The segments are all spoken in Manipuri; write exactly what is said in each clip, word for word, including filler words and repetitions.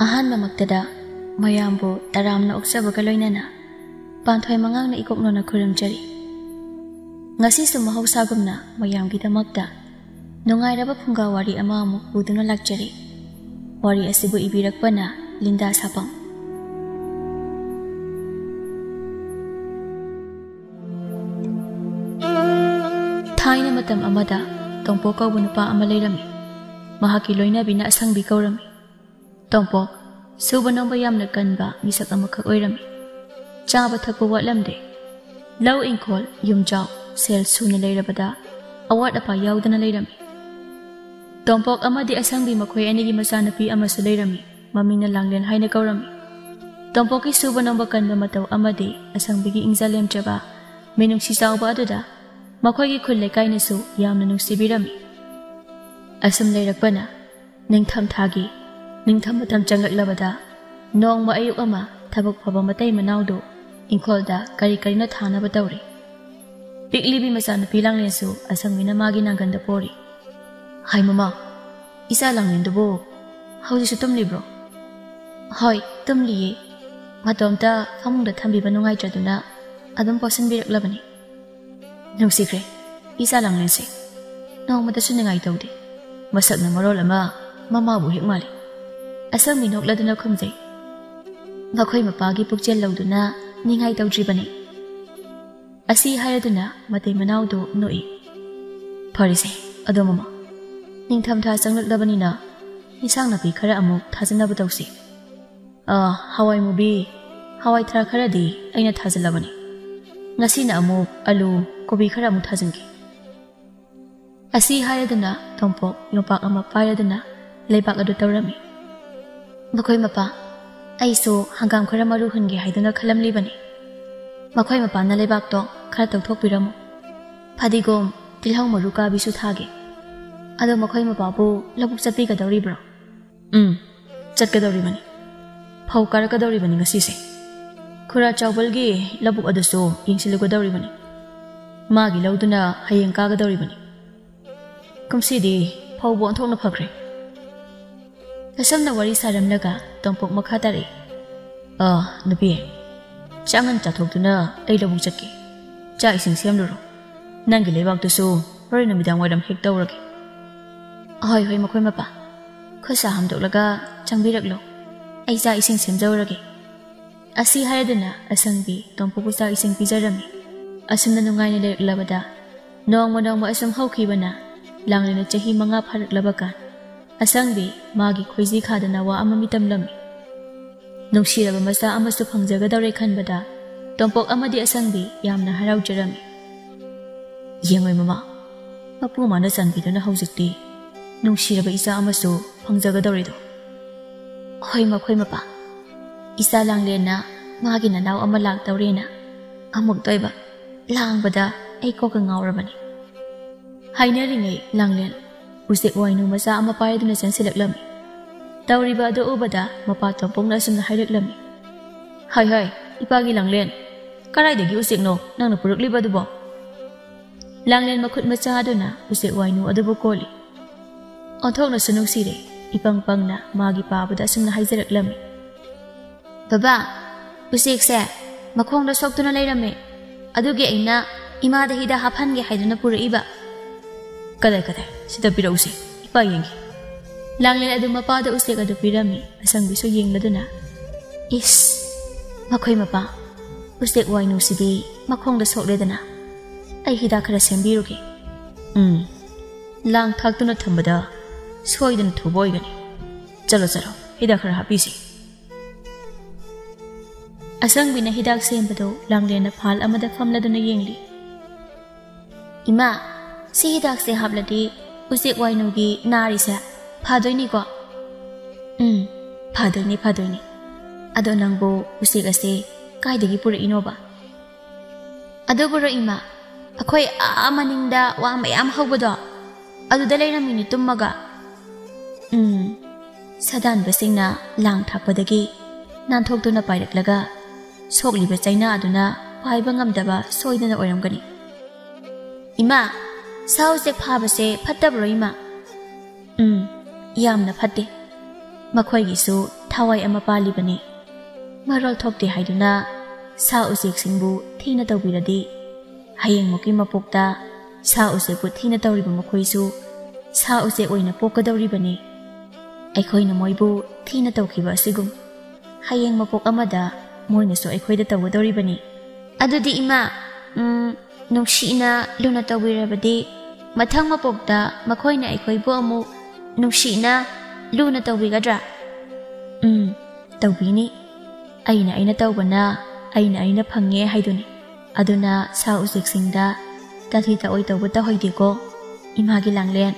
ꯑꯍꯥꯟꯕꯃꯛꯇꯗ ꯃꯌꯥꯝꯕꯨ ꯇꯔꯥꯝꯅ ꯑꯣꯛꯆꯕꯒ ꯂꯣꯏꯅꯅ ꯄꯥꯟꯊꯣꯏ ꯃꯉꯥꯡꯅ ꯏꯀꯣꯛꯅꯣꯅ ꯈꯨꯔꯨꯝꯖꯔꯤ꯫ ꯉꯁꯤꯁꯨ ꯃꯍꯧꯁꯥꯒꯨꯝꯅ ꯃꯌꯥꯝꯒꯤꯗꯃꯛꯇ ꯅꯨꯡꯉꯥꯏꯔꯕ ꯐꯨꯡꯒꯥ ꯋꯥꯔꯤ ꯑꯃ ꯑꯃꯨꯛ ꯄꯨꯗꯨꯅ ꯂꯥꯛꯆꯔꯤ꯫ ꯋꯥꯔꯤ ꯑꯁꯤꯕꯨ ꯏꯕꯤꯔꯛꯄꯅ ꯂꯤꯟꯗꯥ ꯁꯥꯄꯝ꯫ ꯊꯥꯏꯅ ꯃꯇꯝ ꯑꯃꯗ ꯇꯣꯝꯄꯣꯛ ꯀꯧꯕ ꯅꯨꯄꯥ ꯑꯃ ꯂꯩꯔꯝꯃꯤ꯫ ꯃꯍꯥꯛꯀꯤ ꯂꯣꯏꯅꯕꯤꯅ ꯑꯁꯪꯕꯤ ꯀꯧꯔꯝꯃꯤ꯫ ꯇꯣꯝꯄꯣꯛ ꯁꯨꯕ ꯅꯣꯝꯕ ꯌꯥꯝꯅ ꯀꯟꯕ ꯃꯤꯁꯛ ꯑꯃꯈꯛ ꯑꯣꯏꯔꯝꯃꯤ꯫ ꯆꯥꯕ ꯊꯛꯄ ꯋꯥꯠꯂꯝꯗꯦ꯫ ꯂꯧ ꯏꯪꯈꯣꯜ, ꯌꯨꯝꯖꯥꯎ, ꯁꯦꯜ ꯁꯨꯅ ꯂꯩꯔꯕꯗ ꯑꯋꯥꯠ ꯑꯄꯥ ꯌꯥꯎꯗꯅ ꯂꯩꯔꯝꯃꯤ꯫ ꯇꯣꯝꯄꯣꯛ ꯑꯃꯗꯤ ꯑꯁꯪꯕꯤ ꯃꯈꯣꯏ ꯑꯅꯤꯒꯤ ꯃꯆꯥꯅꯨꯄꯤ ꯑꯃꯁꯨ ꯂꯩꯔꯝꯃꯤ꯫ ꯃꯃꯤꯡꯅ ꯂꯥꯡꯂꯦꯟ ꯍꯥꯏꯅ ꯀꯧꯔꯝꯃꯤ꯫ ꯇꯣꯝꯄꯣꯛꯀꯤ ꯁꯨꯕ ꯅꯣꯝꯕ ꯀꯟꯕ ꯃꯇꯧ ꯑꯃꯗꯤ ꯑꯁꯪꯕꯤꯒꯤ ꯏꯪꯖ ꯂꯦꯝꯖꯕ, ꯃꯤꯅꯨꯡꯁꯤ ꯆꯥꯎꯕ ꯑꯗꯨꯗ ꯃꯈꯣꯏꯒꯤ ꯈꯨꯜ ꯂꯩꯀꯥꯏꯅꯁꯨ ꯌꯥꯝꯅ ꯅꯨꯡꯁꯤꯕꯤꯔꯝꯃꯤ꯫ ꯑꯁꯨꯝ ꯂꯩꯔꯛꯄꯅ ꯅꯤꯡꯊꯝ ꯊꯥꯒꯤ, ꯅꯤꯡꯊꯝ ꯃꯇꯝ ꯆꯪꯂꯛꯂꯕꯗ ꯅꯣꯡꯃ ꯑꯌꯨꯛ ꯑꯃ ꯊꯕꯛ ꯐꯕ ꯃꯇꯩ ꯃꯅꯥꯎꯗꯨ ꯏꯪꯈꯣꯜꯗ ꯀꯔꯤ ꯀꯔꯤꯅꯣ ꯊꯥꯅꯕ ꯇꯧꯔꯤ꯫ ꯄꯤꯛꯂꯤꯕꯤ ꯃꯆꯥꯅꯨꯄꯤ ꯂꯥꯡꯂꯦꯟꯁꯨ ꯑꯁꯪꯕꯤꯅ ꯃꯥꯒꯤ ꯅꯥꯡꯒꯟꯗ ꯄꯣꯔꯤ꯫ "ꯍꯥꯏ ꯃꯃꯥ, ꯏꯆꯥ ꯂꯥꯡꯂꯦꯟꯗꯨꯕꯨ ꯍꯧꯖꯤꯛꯁꯨ ꯇꯨꯝꯂꯤꯕ꯭ꯔꯣ?" "ꯍꯣꯏ, ꯇꯨꯝꯂꯤꯌꯦ꯫ ꯃꯇꯣꯝꯇ ꯐꯃꯨꯡꯗ ꯊꯝꯕꯤꯕ ꯅꯨꯡꯉꯥꯏꯇ꯭ꯔꯗꯨꯅ ꯑꯗꯨꯝ ꯄꯣꯠꯁꯤꯟꯕꯤꯔꯛꯂꯕꯅꯤ꯫" ꯅꯨꯡꯁꯤꯈ꯭ꯔꯦ ꯏꯆꯥ ꯂꯥꯡꯂꯦꯟꯁꯦ꯫ ꯅꯣꯡꯃꯇꯁꯨ ꯅꯤꯡꯉꯥꯏ ꯇꯧꯗꯦ꯫ ꯃꯁꯛꯅ ꯃꯔꯣꯜ ꯑꯃ ꯃꯃꯥꯕꯨ ꯍꯦꯛ ꯃꯥꯜꯂꯤ꯫ ꯑꯁꯪꯕꯤ ꯅꯣꯛꯂꯗꯨꯅ ꯈꯨꯝꯖꯩ꯫ ꯃꯈꯣꯏ ꯃꯄꯥꯒꯤ ꯄꯨꯛꯆꯦꯜ ꯂꯧꯗꯨꯅ ꯅꯤꯡꯉꯥꯏ ꯇꯧꯗ꯭ꯔꯤꯕꯅꯤ꯫ ꯑꯁꯤ ꯍꯥꯏꯔꯗꯨꯅ ꯃꯇꯩ ꯃꯅꯥꯎꯗꯨ ꯅꯣꯛꯏ꯫ "ꯐꯔꯦꯁꯦ, ꯑꯗꯣ ꯃꯃꯥ, ꯅꯤꯡꯊꯝꯊꯥ ꯆꯪꯂꯛꯂꯕꯅꯤꯅ ꯏꯟꯁꯥꯡ ꯅꯥꯄꯤ ꯈꯔ ꯑꯃꯨꯛ ꯊꯥꯖꯅꯕ ꯇꯧꯁꯤ꯫ ꯑꯥ, ꯍꯋꯥꯏ ꯃꯨꯕꯤ, ꯍꯋꯥꯏ ꯊꯔꯥꯛ ꯈꯔꯗꯤ ꯑꯩꯅ ꯊꯥꯖꯤꯜꯂꯕꯅꯤ꯫ ꯉꯁꯤꯅ ꯑꯃꯨꯛ ꯑꯂꯨ, ꯀꯣꯕꯤ ꯈꯔ ꯑꯃꯨꯛ ꯊꯥꯖꯤꯟꯒꯦ꯫" ꯑꯁꯤ ꯍꯥꯏꯔꯗꯨꯅ ꯇꯣꯝꯄꯣꯛ ꯌꯣꯝꯄꯥꯛ ꯑꯃ ꯄꯥꯏꯔꯗꯨꯅ ꯂꯩꯕꯥꯛ ꯑꯗꯨ ꯇꯧꯔꯝꯃꯤ꯫ "ꯃꯈꯣꯏ ꯃꯄꯥ, ꯑꯩꯁꯨ ꯍꯪꯒꯥꯝ ꯈꯔ ꯃꯔꯨ ꯍꯨꯟꯒꯦ ꯍꯥꯏꯗꯨꯅ ꯈꯜꯂꯝꯂꯤꯕꯅꯤ꯫ ꯃꯈꯣꯏ ꯃꯄꯥꯅ ꯂꯩꯕꯥꯛꯇꯣ ꯈꯔ ꯇꯧꯊꯣꯛꯄꯤꯔꯝꯃꯨ꯫ ꯐꯗꯤꯒꯣꯝ, ꯇꯤꯜꯍꯧ ꯃꯔꯨ ꯀꯥꯕꯤꯁꯨ ꯊꯥꯒꯦ꯫ ꯑꯗꯣ ꯃꯈꯣꯏ ꯃꯄꯥꯕꯨ ꯂꯧꯕꯨꯛ ꯆꯠꯄꯤꯒꯗꯧꯔꯤꯕ꯭ꯔꯣ?" "ꯎꯝ, ꯆꯠꯀꯗꯧꯔꯤꯕꯅꯤ꯫ ꯐꯧ ꯀꯥꯔꯛꯀꯗꯧꯔꯤꯕꯅꯤ ꯉꯁꯤꯁꯦ꯫ ꯈꯨꯔꯥ ꯆꯥꯎꯕꯜꯒꯤ ꯂꯧꯕꯨꯛ ꯑꯗꯨꯁꯨ ꯌꯦꯡꯁꯤꯜꯂꯨꯒꯗꯧꯔꯤꯕꯅꯤ꯫ ꯃꯥꯒꯤ ꯂꯧꯗꯨꯅ ꯍꯌꯦꯡ ꯀꯥꯒꯗꯧꯔꯤꯕꯅꯤ꯫ ꯀꯨꯝꯁꯤꯗꯤ ꯐꯧꯕꯨ ꯑꯣꯟꯊꯣꯛꯅ ꯐꯈ꯭ꯔꯦ꯫" ꯑꯁꯨꯝꯅ ꯋꯥꯔꯤ ꯁꯥꯔꯝꯂꯒ ꯇꯣꯝꯄꯣꯛ ꯃꯈꯥ ꯇꯥꯔꯛꯏ꯫ "ꯑꯥ, ꯅꯨꯄꯤ, ꯆꯥꯛ ꯉꯟ ꯆꯥꯊꯣꯛꯇꯨꯅ ꯑꯩ ꯂꯧꯕꯨꯛ ꯆꯠꯀꯦ꯫ ꯆꯥꯛ ꯏꯁꯤꯡ ꯁꯦꯝꯂꯨꯔꯣ꯫ ꯅꯪꯒꯤ ꯂꯩꯕꯥꯛꯇꯨꯁꯨ ꯍꯣꯔꯦꯟ ꯅꯨꯃꯤꯗꯥꯡ ꯋꯥꯏꯔꯝ ꯍꯦꯛ ꯇꯧꯔꯒꯦ꯫" "ꯍꯣꯏ, ꯍꯣꯏ, ꯃꯈꯣꯏ ꯃꯄꯥ꯫ ꯈꯨꯠ ꯁꯥ ꯍꯥꯝꯗꯣꯛꯂꯒ ꯆꯪꯕꯤꯔꯛꯂꯣ꯫ ꯑꯩ ꯆꯥꯛ ꯏꯁꯤꯡ ꯁꯦꯝꯖꯧꯔꯒꯦ꯫" ꯑꯁꯤ ꯍꯥꯏꯔꯗꯨꯅ ꯑꯁꯪꯕꯤ ꯇꯣꯝꯄꯣꯛꯄꯨ ꯆꯥꯛ ꯏꯁꯤꯡ ꯄꯤꯖꯔꯝꯃꯤ꯫ ꯑꯁꯨꯝꯅ ꯅꯨꯡꯉꯥꯏꯅ ꯂꯩꯔꯛꯂꯕꯗ ꯅꯣꯡꯃ ꯅꯣꯡꯃ ꯑꯁꯨꯝ ꯍꯧꯈꯤꯕꯅ ꯂꯥꯡꯂꯦꯟꯅ ꯆꯍꯤ ꯃꯉꯥ ꯐꯥꯔꯛꯂꯕ ꯀꯥꯟ ꯑꯁꯪꯕꯤ ꯃꯥꯒꯤ ꯈꯣꯏꯖꯤ ꯈꯥꯗꯅ ꯋꯥ ꯑꯃ ꯃꯤꯇꯝꯂꯝꯃꯤ꯫ ꯅꯨꯡꯁꯤꯔꯕ ꯃꯆꯥ ꯑꯃꯁꯨ ꯐꯪꯖꯒꯗꯧꯔꯦ ꯈꯟꯕꯗ ꯇꯣꯝꯄꯣꯛ ꯑꯃꯗꯤ ꯑꯁꯪꯕꯤ ꯌꯥꯝꯅ ꯍꯔꯥꯎꯖꯔꯝꯃꯤ꯫ "ꯌꯦꯡꯉꯣꯏ ꯃꯃꯥ, ꯃꯄꯨ ꯃꯥꯅ ꯆꯥꯟꯕꯤꯗꯨꯅ ꯍꯧꯖꯤꯛꯇꯤ ꯅꯨꯡꯁꯤꯔꯕ ꯏꯆꯥ ꯑꯃꯁꯨ ꯐꯪꯖꯒꯗꯧꯔꯦꯗꯣ꯫" "ꯍꯣꯏ, ꯃꯈꯣꯏ ꯃꯄꯥ꯫ ꯏꯆꯥ ꯂꯥꯡꯂꯦꯟꯅ ꯃꯥꯒꯤ ꯅꯅꯥꯎ ꯑꯃ ꯂꯥꯛꯇꯧꯔꯦꯅ ꯑꯃꯨꯛꯇ ꯑꯣꯏꯕ ꯂꯥꯡꯕꯗ ꯑꯩ ꯀꯣꯛꯀ ꯉꯥꯎꯔꯕꯅꯤ꯫" ꯍꯥꯏꯅꯔꯤꯉꯩ ꯂꯥꯡꯂꯦꯟ ꯎꯆꯦꯛ ꯋꯥꯏꯅꯨ ꯃꯆꯥ ꯑꯃ ꯄꯥꯏꯗꯨꯅ ꯆꯦꯟꯁꯤꯜꯂꯛꯂꯝꯃꯤ꯫ ꯇꯧꯔꯤꯕ ꯑꯗꯨ ꯎꯕꯗ ꯃꯄꯥ ꯇꯣꯝꯄꯣꯛꯅ ꯑꯁꯨꯝꯅ ꯍꯥꯏꯔꯛꯂꯝꯃꯤ꯫ "ꯍꯥꯏ ꯍꯥꯏ, ꯏꯄꯥꯒꯤ ꯂꯥꯡꯂꯦꯟ, ꯀꯗꯥꯏꯗꯒꯤ ꯎꯆꯦꯛꯅꯣ ꯅꯪꯅ ꯄꯨꯔꯛꯂꯤꯕ ꯑꯗꯨꯕꯣ?" ꯂꯥꯡꯂꯦꯟ ꯃꯈꯨꯠ ꯃꯆꯥ ꯑꯗꯨꯅ ꯎꯆꯦꯛ ꯋꯥꯏꯅꯨ ꯑꯗꯨꯕꯨ ꯀꯣꯜꯂꯤ꯫ ꯑꯣꯟꯊꯣꯛꯅꯁꯨ ꯅꯨꯡꯁꯤꯔꯦ, ꯏꯄꯪ ꯄꯪꯅ ꯃꯥꯒꯤ ꯄꯥꯕꯗ ꯑꯁꯨꯝꯅ ꯍꯥꯏꯖꯔꯛꯂꯝꯃꯤ꯫ "ꯕꯕꯥ, ꯎꯆꯦꯛꯁꯦ ꯃꯈꯣꯡꯗ ꯁꯣꯛꯇꯨꯅ ꯂꯩꯔꯝꯃꯦ꯫ ꯑꯗꯨꯒꯤ ꯑꯩꯅ ꯏꯃꯥꯗ ꯍꯤꯗꯥꯛ ꯍꯥꯞꯍꯟꯒꯦ ꯍꯥꯏꯗꯨꯅ ꯄꯨꯔꯛꯏꯕ꯫" "ꯀꯗꯥꯏ, ꯀꯗꯥꯏ? ꯁꯤꯗ ꯄꯤꯔꯛꯎꯁꯦ, ꯏꯄꯥ ꯌꯦꯡꯒꯦ꯫" ꯂꯥꯡꯂꯦꯟ ꯑꯗꯨ ꯃꯄꯥꯗ ꯎꯆꯦꯛ ꯑꯗꯨ ꯄꯤꯔꯝꯃꯤ꯫ ꯑꯁꯪꯕꯤꯁꯨ ꯌꯦꯡꯂꯗꯨꯅ, "ꯏꯁ, ꯃꯈꯣꯏ ꯃꯄꯥ, ꯎꯆꯦꯛ ꯋꯥꯏꯅꯨꯁꯤꯗꯤ ꯃꯈꯣꯡꯗ ꯁꯣꯛꯂꯦꯗꯅ꯫ ꯑꯩ ꯍꯤꯗꯥꯛ ꯈꯔ ꯁꯦꯝꯕꯤꯔꯨꯒꯦ꯫" "ꯎꯝ, ꯂꯥꯡ ꯊꯥꯛꯇꯨꯅ ꯊꯝꯕꯗ ꯁꯣꯏꯗꯅ ꯊꯨꯕ ꯑꯣꯏꯒꯅꯤ꯫ ꯆꯠꯂꯣ, ꯆꯠꯂꯣ, ꯍꯤꯗꯥꯛ ꯈꯔ ꯍꯥꯞꯄꯤꯁꯤ꯫" ꯑꯁꯪꯕꯤꯅ ꯍꯤꯗꯥꯛ ꯁꯦꯝꯕꯗꯨ ꯂꯥꯡꯂꯦꯟꯅ ꯐꯥꯜ ꯑꯃꯗ ꯐꯝꯂꯗꯨꯅ ꯌꯦꯡꯂꯤ꯫ "ꯏꯃꯥ, ꯁꯤ ꯍꯤꯗꯥꯛꯁꯦ ꯍꯥꯞꯂꯗꯤ ꯎꯆꯦꯛ ꯋꯥꯏꯅꯨꯒꯤ ꯅꯥꯔꯤꯁꯦ ꯐꯥꯗꯣꯏꯅꯤꯀꯣ?" "ꯎꯝ, ꯐꯥꯗꯣꯏꯅꯤ, ꯐꯥꯗꯣꯏꯅꯤ꯫ ꯑꯗꯣ ꯅꯪꯕꯨ ꯎꯆꯦꯛ ꯑꯁꯦ ꯀꯥꯏꯗꯒꯤ ꯄꯨꯔꯛꯏꯅꯣꯕ?" "ꯑꯗꯨꯕꯨꯔꯣ ꯏꯃꯥ, ꯑꯩꯈꯣꯏ ꯑꯥ ꯃꯅꯤꯡꯗ ꯋꯥ ꯃꯌꯥꯝ ꯍꯧꯕꯗꯣ, ꯑꯗꯨꯗ ꯂꯩꯔꯝꯃꯤꯅꯤ ꯇꯨꯝꯃꯒ꯫" "ꯎꯝ, ꯁꯥꯗꯥꯟꯕꯁꯤꯡꯅ ꯂꯥꯡ ꯊꯥꯛꯄꯗꯒꯤ ꯅꯥꯟꯊꯣꯛꯇꯨꯅ ꯄꯥꯏꯔꯛꯂꯒ ꯁꯣꯛꯂꯤꯕ ꯆꯩꯅꯥ ꯑꯗꯨꯅ ꯄꯥꯏꯕ ꯉꯝꯗꯕ ꯁꯣꯏꯗꯅ ꯑꯣꯏꯔꯝꯒꯅꯤ꯫" "ꯏꯃꯥ, ꯁꯥ ꯎꯆꯦꯛ ꯐꯥꯕꯁꯦ ꯐꯠꯇꯕ꯭ꯔꯣ ꯏꯃꯥ?" "ꯎꯝ, ꯌꯥꯝꯅ ꯐꯠꯇꯦ꯫ ꯃꯈꯣꯏꯒꯤꯁꯨ ꯊꯋꯥꯏ ꯑꯃ ꯄꯥꯜꯂꯤꯕꯅꯤ꯫ ꯃꯔꯣꯜ ꯊꯣꯛꯇꯦ ꯍꯥꯏꯗꯨꯅ ꯁꯥ ꯎꯆꯦꯛꯁꯤꯡꯕꯨ ꯊꯤꯅ ꯇꯧꯕꯤꯔꯗꯤ, ꯍꯌꯦꯡꯃꯨꯛꯀꯤ ꯃꯄꯣꯛꯇ ꯁꯥ ꯎꯆꯦꯛꯄꯨ ꯊꯤꯅ ꯇꯧꯔꯤꯕ ꯃꯈꯣꯏꯁꯨ ꯁꯥ ꯎꯆꯦꯛ ꯑꯣꯏꯅ ꯄꯣꯛꯀꯗꯧꯔꯤꯕꯅꯤ꯫ ꯑꯩꯈꯣꯏꯅ ꯃꯣꯏꯕꯨ ꯊꯤꯅ ꯇꯧꯈꯤꯕ ꯑꯁꯤꯒꯨꯝ, ꯍꯌꯦꯡ ꯃꯄꯣꯛ ꯑꯃꯗ ꯃꯣꯏꯅꯁꯨ ꯑꯩꯈꯣꯏꯗ ꯇꯧꯒꯗꯧꯔꯤꯕꯅꯤ꯫ ꯑꯗꯨꯗꯤ ꯏꯃꯥ, ꯎꯝ, ꯅꯨꯡꯁꯤꯅ ꯂꯨꯅ ꯇꯧꯕꯤꯔꯕꯗꯤ, ꯃꯊꯪ ꯃꯄꯣꯛꯇ ꯃꯈꯣꯏꯅ ꯑꯩꯈꯣꯏꯕꯨ ꯑꯃꯨꯛ ꯅꯨꯡꯁꯤꯅ ꯂꯨꯅ ꯇꯧꯕꯤꯒꯗ꯭ꯔꯥ? ꯎꯝ, ꯇꯧꯕꯤꯅꯤ꯫ ꯑꯩꯅ ꯑꯩꯅ ꯇꯧꯕꯅ ꯑꯩꯅ ꯑꯩꯅ ꯐꯪꯉꯦ ꯍꯥꯏꯗꯨꯅꯤ꯫ ꯑꯗꯨꯅ ꯁꯥ ꯎꯆꯦꯛꯁꯤꯡꯗ ꯇꯥꯊꯤ ꯇꯥꯑꯣꯏ ꯇꯧꯕ ꯇꯧꯍꯩꯗꯦꯀꯣ, ꯏꯃꯥꯒꯤ ꯂꯥꯡꯂꯦꯟ꯫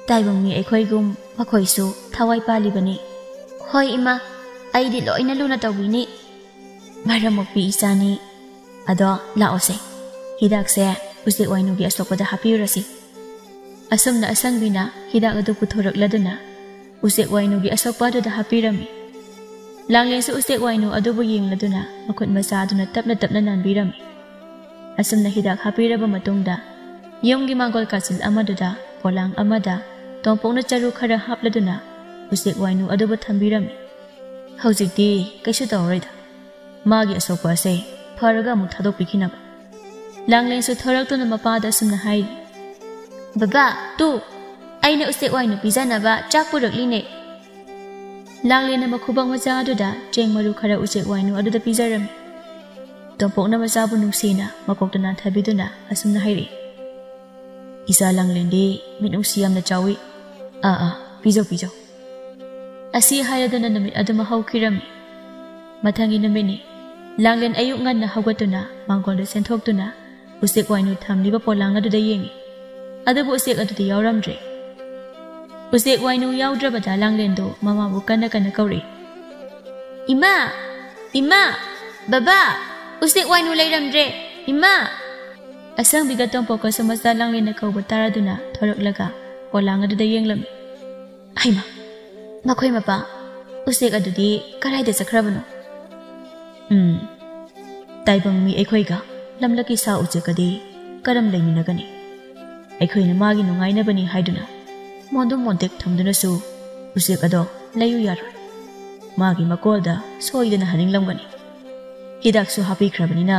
ꯇꯥꯏꯕꯪ ꯃꯤ ꯑꯩꯈꯣꯏꯒꯨꯝ ꯃꯈꯣꯏꯁꯨ ꯊꯋꯥꯏ ꯄꯥꯜꯂꯤꯕꯅꯤ꯫ ꯍꯣꯏ ꯏꯃꯥ, ꯑꯩꯗꯤ ꯂꯣꯏꯅ ꯂꯨꯅ ꯇꯧꯕꯤꯅꯤ꯫ ꯃꯔꯝ ꯃꯣꯛꯄꯤ ꯏꯆꯥꯅꯤ꯫ ꯑꯗꯣ ꯂꯥꯛꯑꯣꯁꯦ, ꯍꯤꯗꯥꯛꯁꯦ ꯎꯆꯦꯛ ꯋꯥꯏꯅꯨꯒꯤ ꯑꯁꯣꯛꯄꯗ ꯍꯥꯞꯄꯤꯔꯨꯔꯁꯤ꯫ ꯑꯁꯨꯝꯅ ꯑꯁꯪꯕꯤꯅ ꯍꯤꯗꯥꯛ ꯑꯗꯨ ꯄꯨꯊꯣꯔꯛꯂꯗꯨꯅ ꯎꯆꯦꯛ ꯋꯥꯏꯅꯨꯒꯤ ꯑꯁꯣꯛꯄ ꯑꯗꯨꯗ ꯍꯥꯞꯄꯤꯔꯝꯃꯤ꯫ ꯂꯥꯡꯂꯦꯟꯁꯨ ꯎꯆꯦꯛ ꯋꯥꯏꯅꯨ ꯑꯗꯨꯕꯨ ꯌꯦꯡꯂꯗꯨꯅ ꯃꯈꯨꯠ ꯃꯆꯥ ꯑꯗꯨꯅ ꯇꯞꯅ ꯇꯞꯅ ꯅꯥꯟꯕꯤꯔꯝꯃꯤ꯫ ꯑꯁꯨꯝꯅ ꯍꯤꯗꯥꯛ ꯍꯥꯞꯄꯤꯔꯕ ꯃꯇꯨꯡꯗ ꯌꯨꯝꯒꯤ ꯃꯥꯡꯒꯣꯜ ꯀꯥꯆꯤꯜ ꯑꯃꯗꯨꯗ ꯄꯣꯂꯥꯡ ꯑꯃꯗ ꯇꯣꯝꯄꯣꯛꯅ ꯆꯔꯨ ꯈꯔ ꯍꯥꯞꯂꯗꯨꯅ ꯎꯆꯦꯛ ꯋꯥꯏꯅꯨ ꯑꯗꯨꯕꯨ ꯊꯝꯕꯤꯔꯝꯃꯤ꯫ ꯍꯧꯖꯤꯛꯇꯤ ꯀꯩꯁꯨ ꯇꯧꯔꯔꯣꯏꯗ, ꯃꯥꯒꯤ ꯑꯁꯣꯛꯄ ꯑꯁꯦ ꯐꯔꯒ ꯑꯃꯨꯛ ꯊꯥꯗꯣꯛꯄꯤꯈꯤꯅꯕ꯫ ꯂꯥꯡꯂꯦꯟꯁꯨ ꯊꯣꯔꯛꯇꯨꯅ ꯃꯄꯥꯗ ꯑꯁꯨꯝꯅ ꯍꯥꯏꯔꯤ, "ꯕꯕꯥ, ꯇꯨ, ꯑꯩꯅ ꯎꯆꯦꯛ ꯋꯥꯏꯅꯨ ꯄꯤꯖꯅꯕ ꯆꯥꯛ ꯄꯨꯔꯛꯂꯤꯅꯦ꯫" ꯂꯥꯡꯂꯦꯟꯅ ꯃꯈꯨꯕꯥꯛ ꯃꯆꯥ ꯑꯗꯨꯗ ꯆꯦꯡ ꯃꯔꯨ ꯈꯔ ꯎꯆꯦꯛ ꯋꯥꯏꯅꯨ ꯑꯗꯨꯗ ꯄꯤꯖꯔꯝꯃꯤ꯫ ꯇꯣꯝꯄꯣꯛꯅ ꯃꯆꯥꯕꯨ ꯅꯨꯡꯁꯤꯅ ꯃꯀꯣꯛꯇ ꯅꯥꯟꯊꯕꯤꯗꯨꯅ ꯑꯁꯨꯝꯅ ꯍꯥꯏꯔꯛꯏ, "ꯏꯆꯥ ꯂꯥꯡꯂꯦꯟꯗꯤ ꯃꯤꯅꯨꯡꯁꯤ ꯌꯥꯝꯅ ꯆꯥꯎꯏ꯫ ꯑꯥ, ꯑꯥ, ꯄꯤꯖꯧ, ꯄꯤꯖꯧ꯫" ꯑꯁꯤ ꯍꯥꯏꯔꯗꯨꯅ ꯅꯨꯃꯤꯠ ꯑꯗꯨꯃ ꯍꯧꯈꯤꯔꯝꯃꯤ꯫ ꯃꯊꯪꯒꯤ ꯅꯨꯃꯤꯠꯅꯤ꯫ ꯂꯥꯡꯂꯦꯟ ꯑꯌꯨꯛ ꯉꯟꯅ ꯍꯧꯒꯠꯇꯨꯅ ꯃꯥꯡꯒꯣꯜꯗ ꯆꯦꯟꯊꯣꯛꯇꯨꯅ ꯎꯆꯦꯛ ꯋꯥꯏꯅꯨ ꯊꯝꯂꯤꯕ ꯄꯣꯂꯥꯡ ꯑꯗꯨꯗ ꯌꯦꯡꯉꯤ꯫ ꯑꯗꯨꯕꯨ ꯎꯆꯦꯛ ꯑꯗꯨꯗꯤ ꯌꯥꯎꯔꯝꯗ꯭ꯔꯦ꯫ ꯎꯆꯦꯛ ꯋꯥꯏꯅꯨ ꯌꯥꯎꯗ꯭ꯔꯕꯗ ꯂꯥꯡꯂꯦꯟꯗꯨ ꯃꯃꯥꯕꯨ ꯀꯟꯅ ꯀꯟꯅ ꯀꯧꯔꯛꯏ, "ꯏꯃꯥ! ꯏꯃꯥ! ꯕꯕꯥ! ꯎꯆꯦꯛ ꯋꯥꯏꯅꯨ ꯂꯩꯔꯝꯗ꯭ꯔꯦ! ꯏꯃꯥ!" ꯑꯁꯪꯕꯤꯒ ꯇꯣꯝꯄꯣꯛꯀꯁꯨ ꯃꯆꯥ ꯂꯥꯡꯂꯦꯟꯅ ꯀꯧꯕ ꯇꯥꯔꯗꯨꯅ ꯊꯣꯔꯛꯂꯒ ꯄꯣꯂꯥꯡ ꯑꯗꯨꯗ ꯌꯦꯡꯂꯝꯃꯤ꯫ ꯍꯩꯃꯥ! ꯃꯈꯣꯏ ꯃꯄꯥ, ꯎꯆꯦꯛ ꯑꯗꯨꯗꯤ ꯀꯗꯥꯏꯗ ꯆꯠꯈ꯭ꯔꯕꯅꯣ? ꯎꯝ, ꯇꯥꯏꯕꯪ ꯃꯤ ꯑꯩꯈꯣꯏꯒ ꯂꯝꯂꯛꯀꯤ ꯁꯥ ꯎꯆꯦꯛꯀꯗꯤ ꯀꯔꯝ ꯂꯩꯃꯤꯟꯅꯒꯅꯤ? ꯑꯩꯈꯣꯏꯅ ꯃꯥꯒꯤ ꯅꯨꯡꯉꯥꯏꯅꯕꯅꯤ ꯍꯥꯏꯗꯨꯅ ꯃꯣꯟꯗꯨꯝ ꯃꯣꯟꯇꯦꯛ ꯊꯝꯗꯨꯅꯁꯨ ꯎꯆꯦꯛ ꯑꯗꯣ ꯂꯩꯌꯨ ꯌꯥꯔꯣꯏ꯫ ꯃꯥꯒꯤ ꯃꯀꯣꯜꯗ ꯁꯣꯏꯗꯅ ꯍꯥꯅꯤꯡꯂꯝꯒꯅꯤ꯫ ꯍꯤꯗꯥꯛꯁꯨ ꯍꯥꯞꯄꯤꯈ꯭ꯔꯕꯅꯤꯅ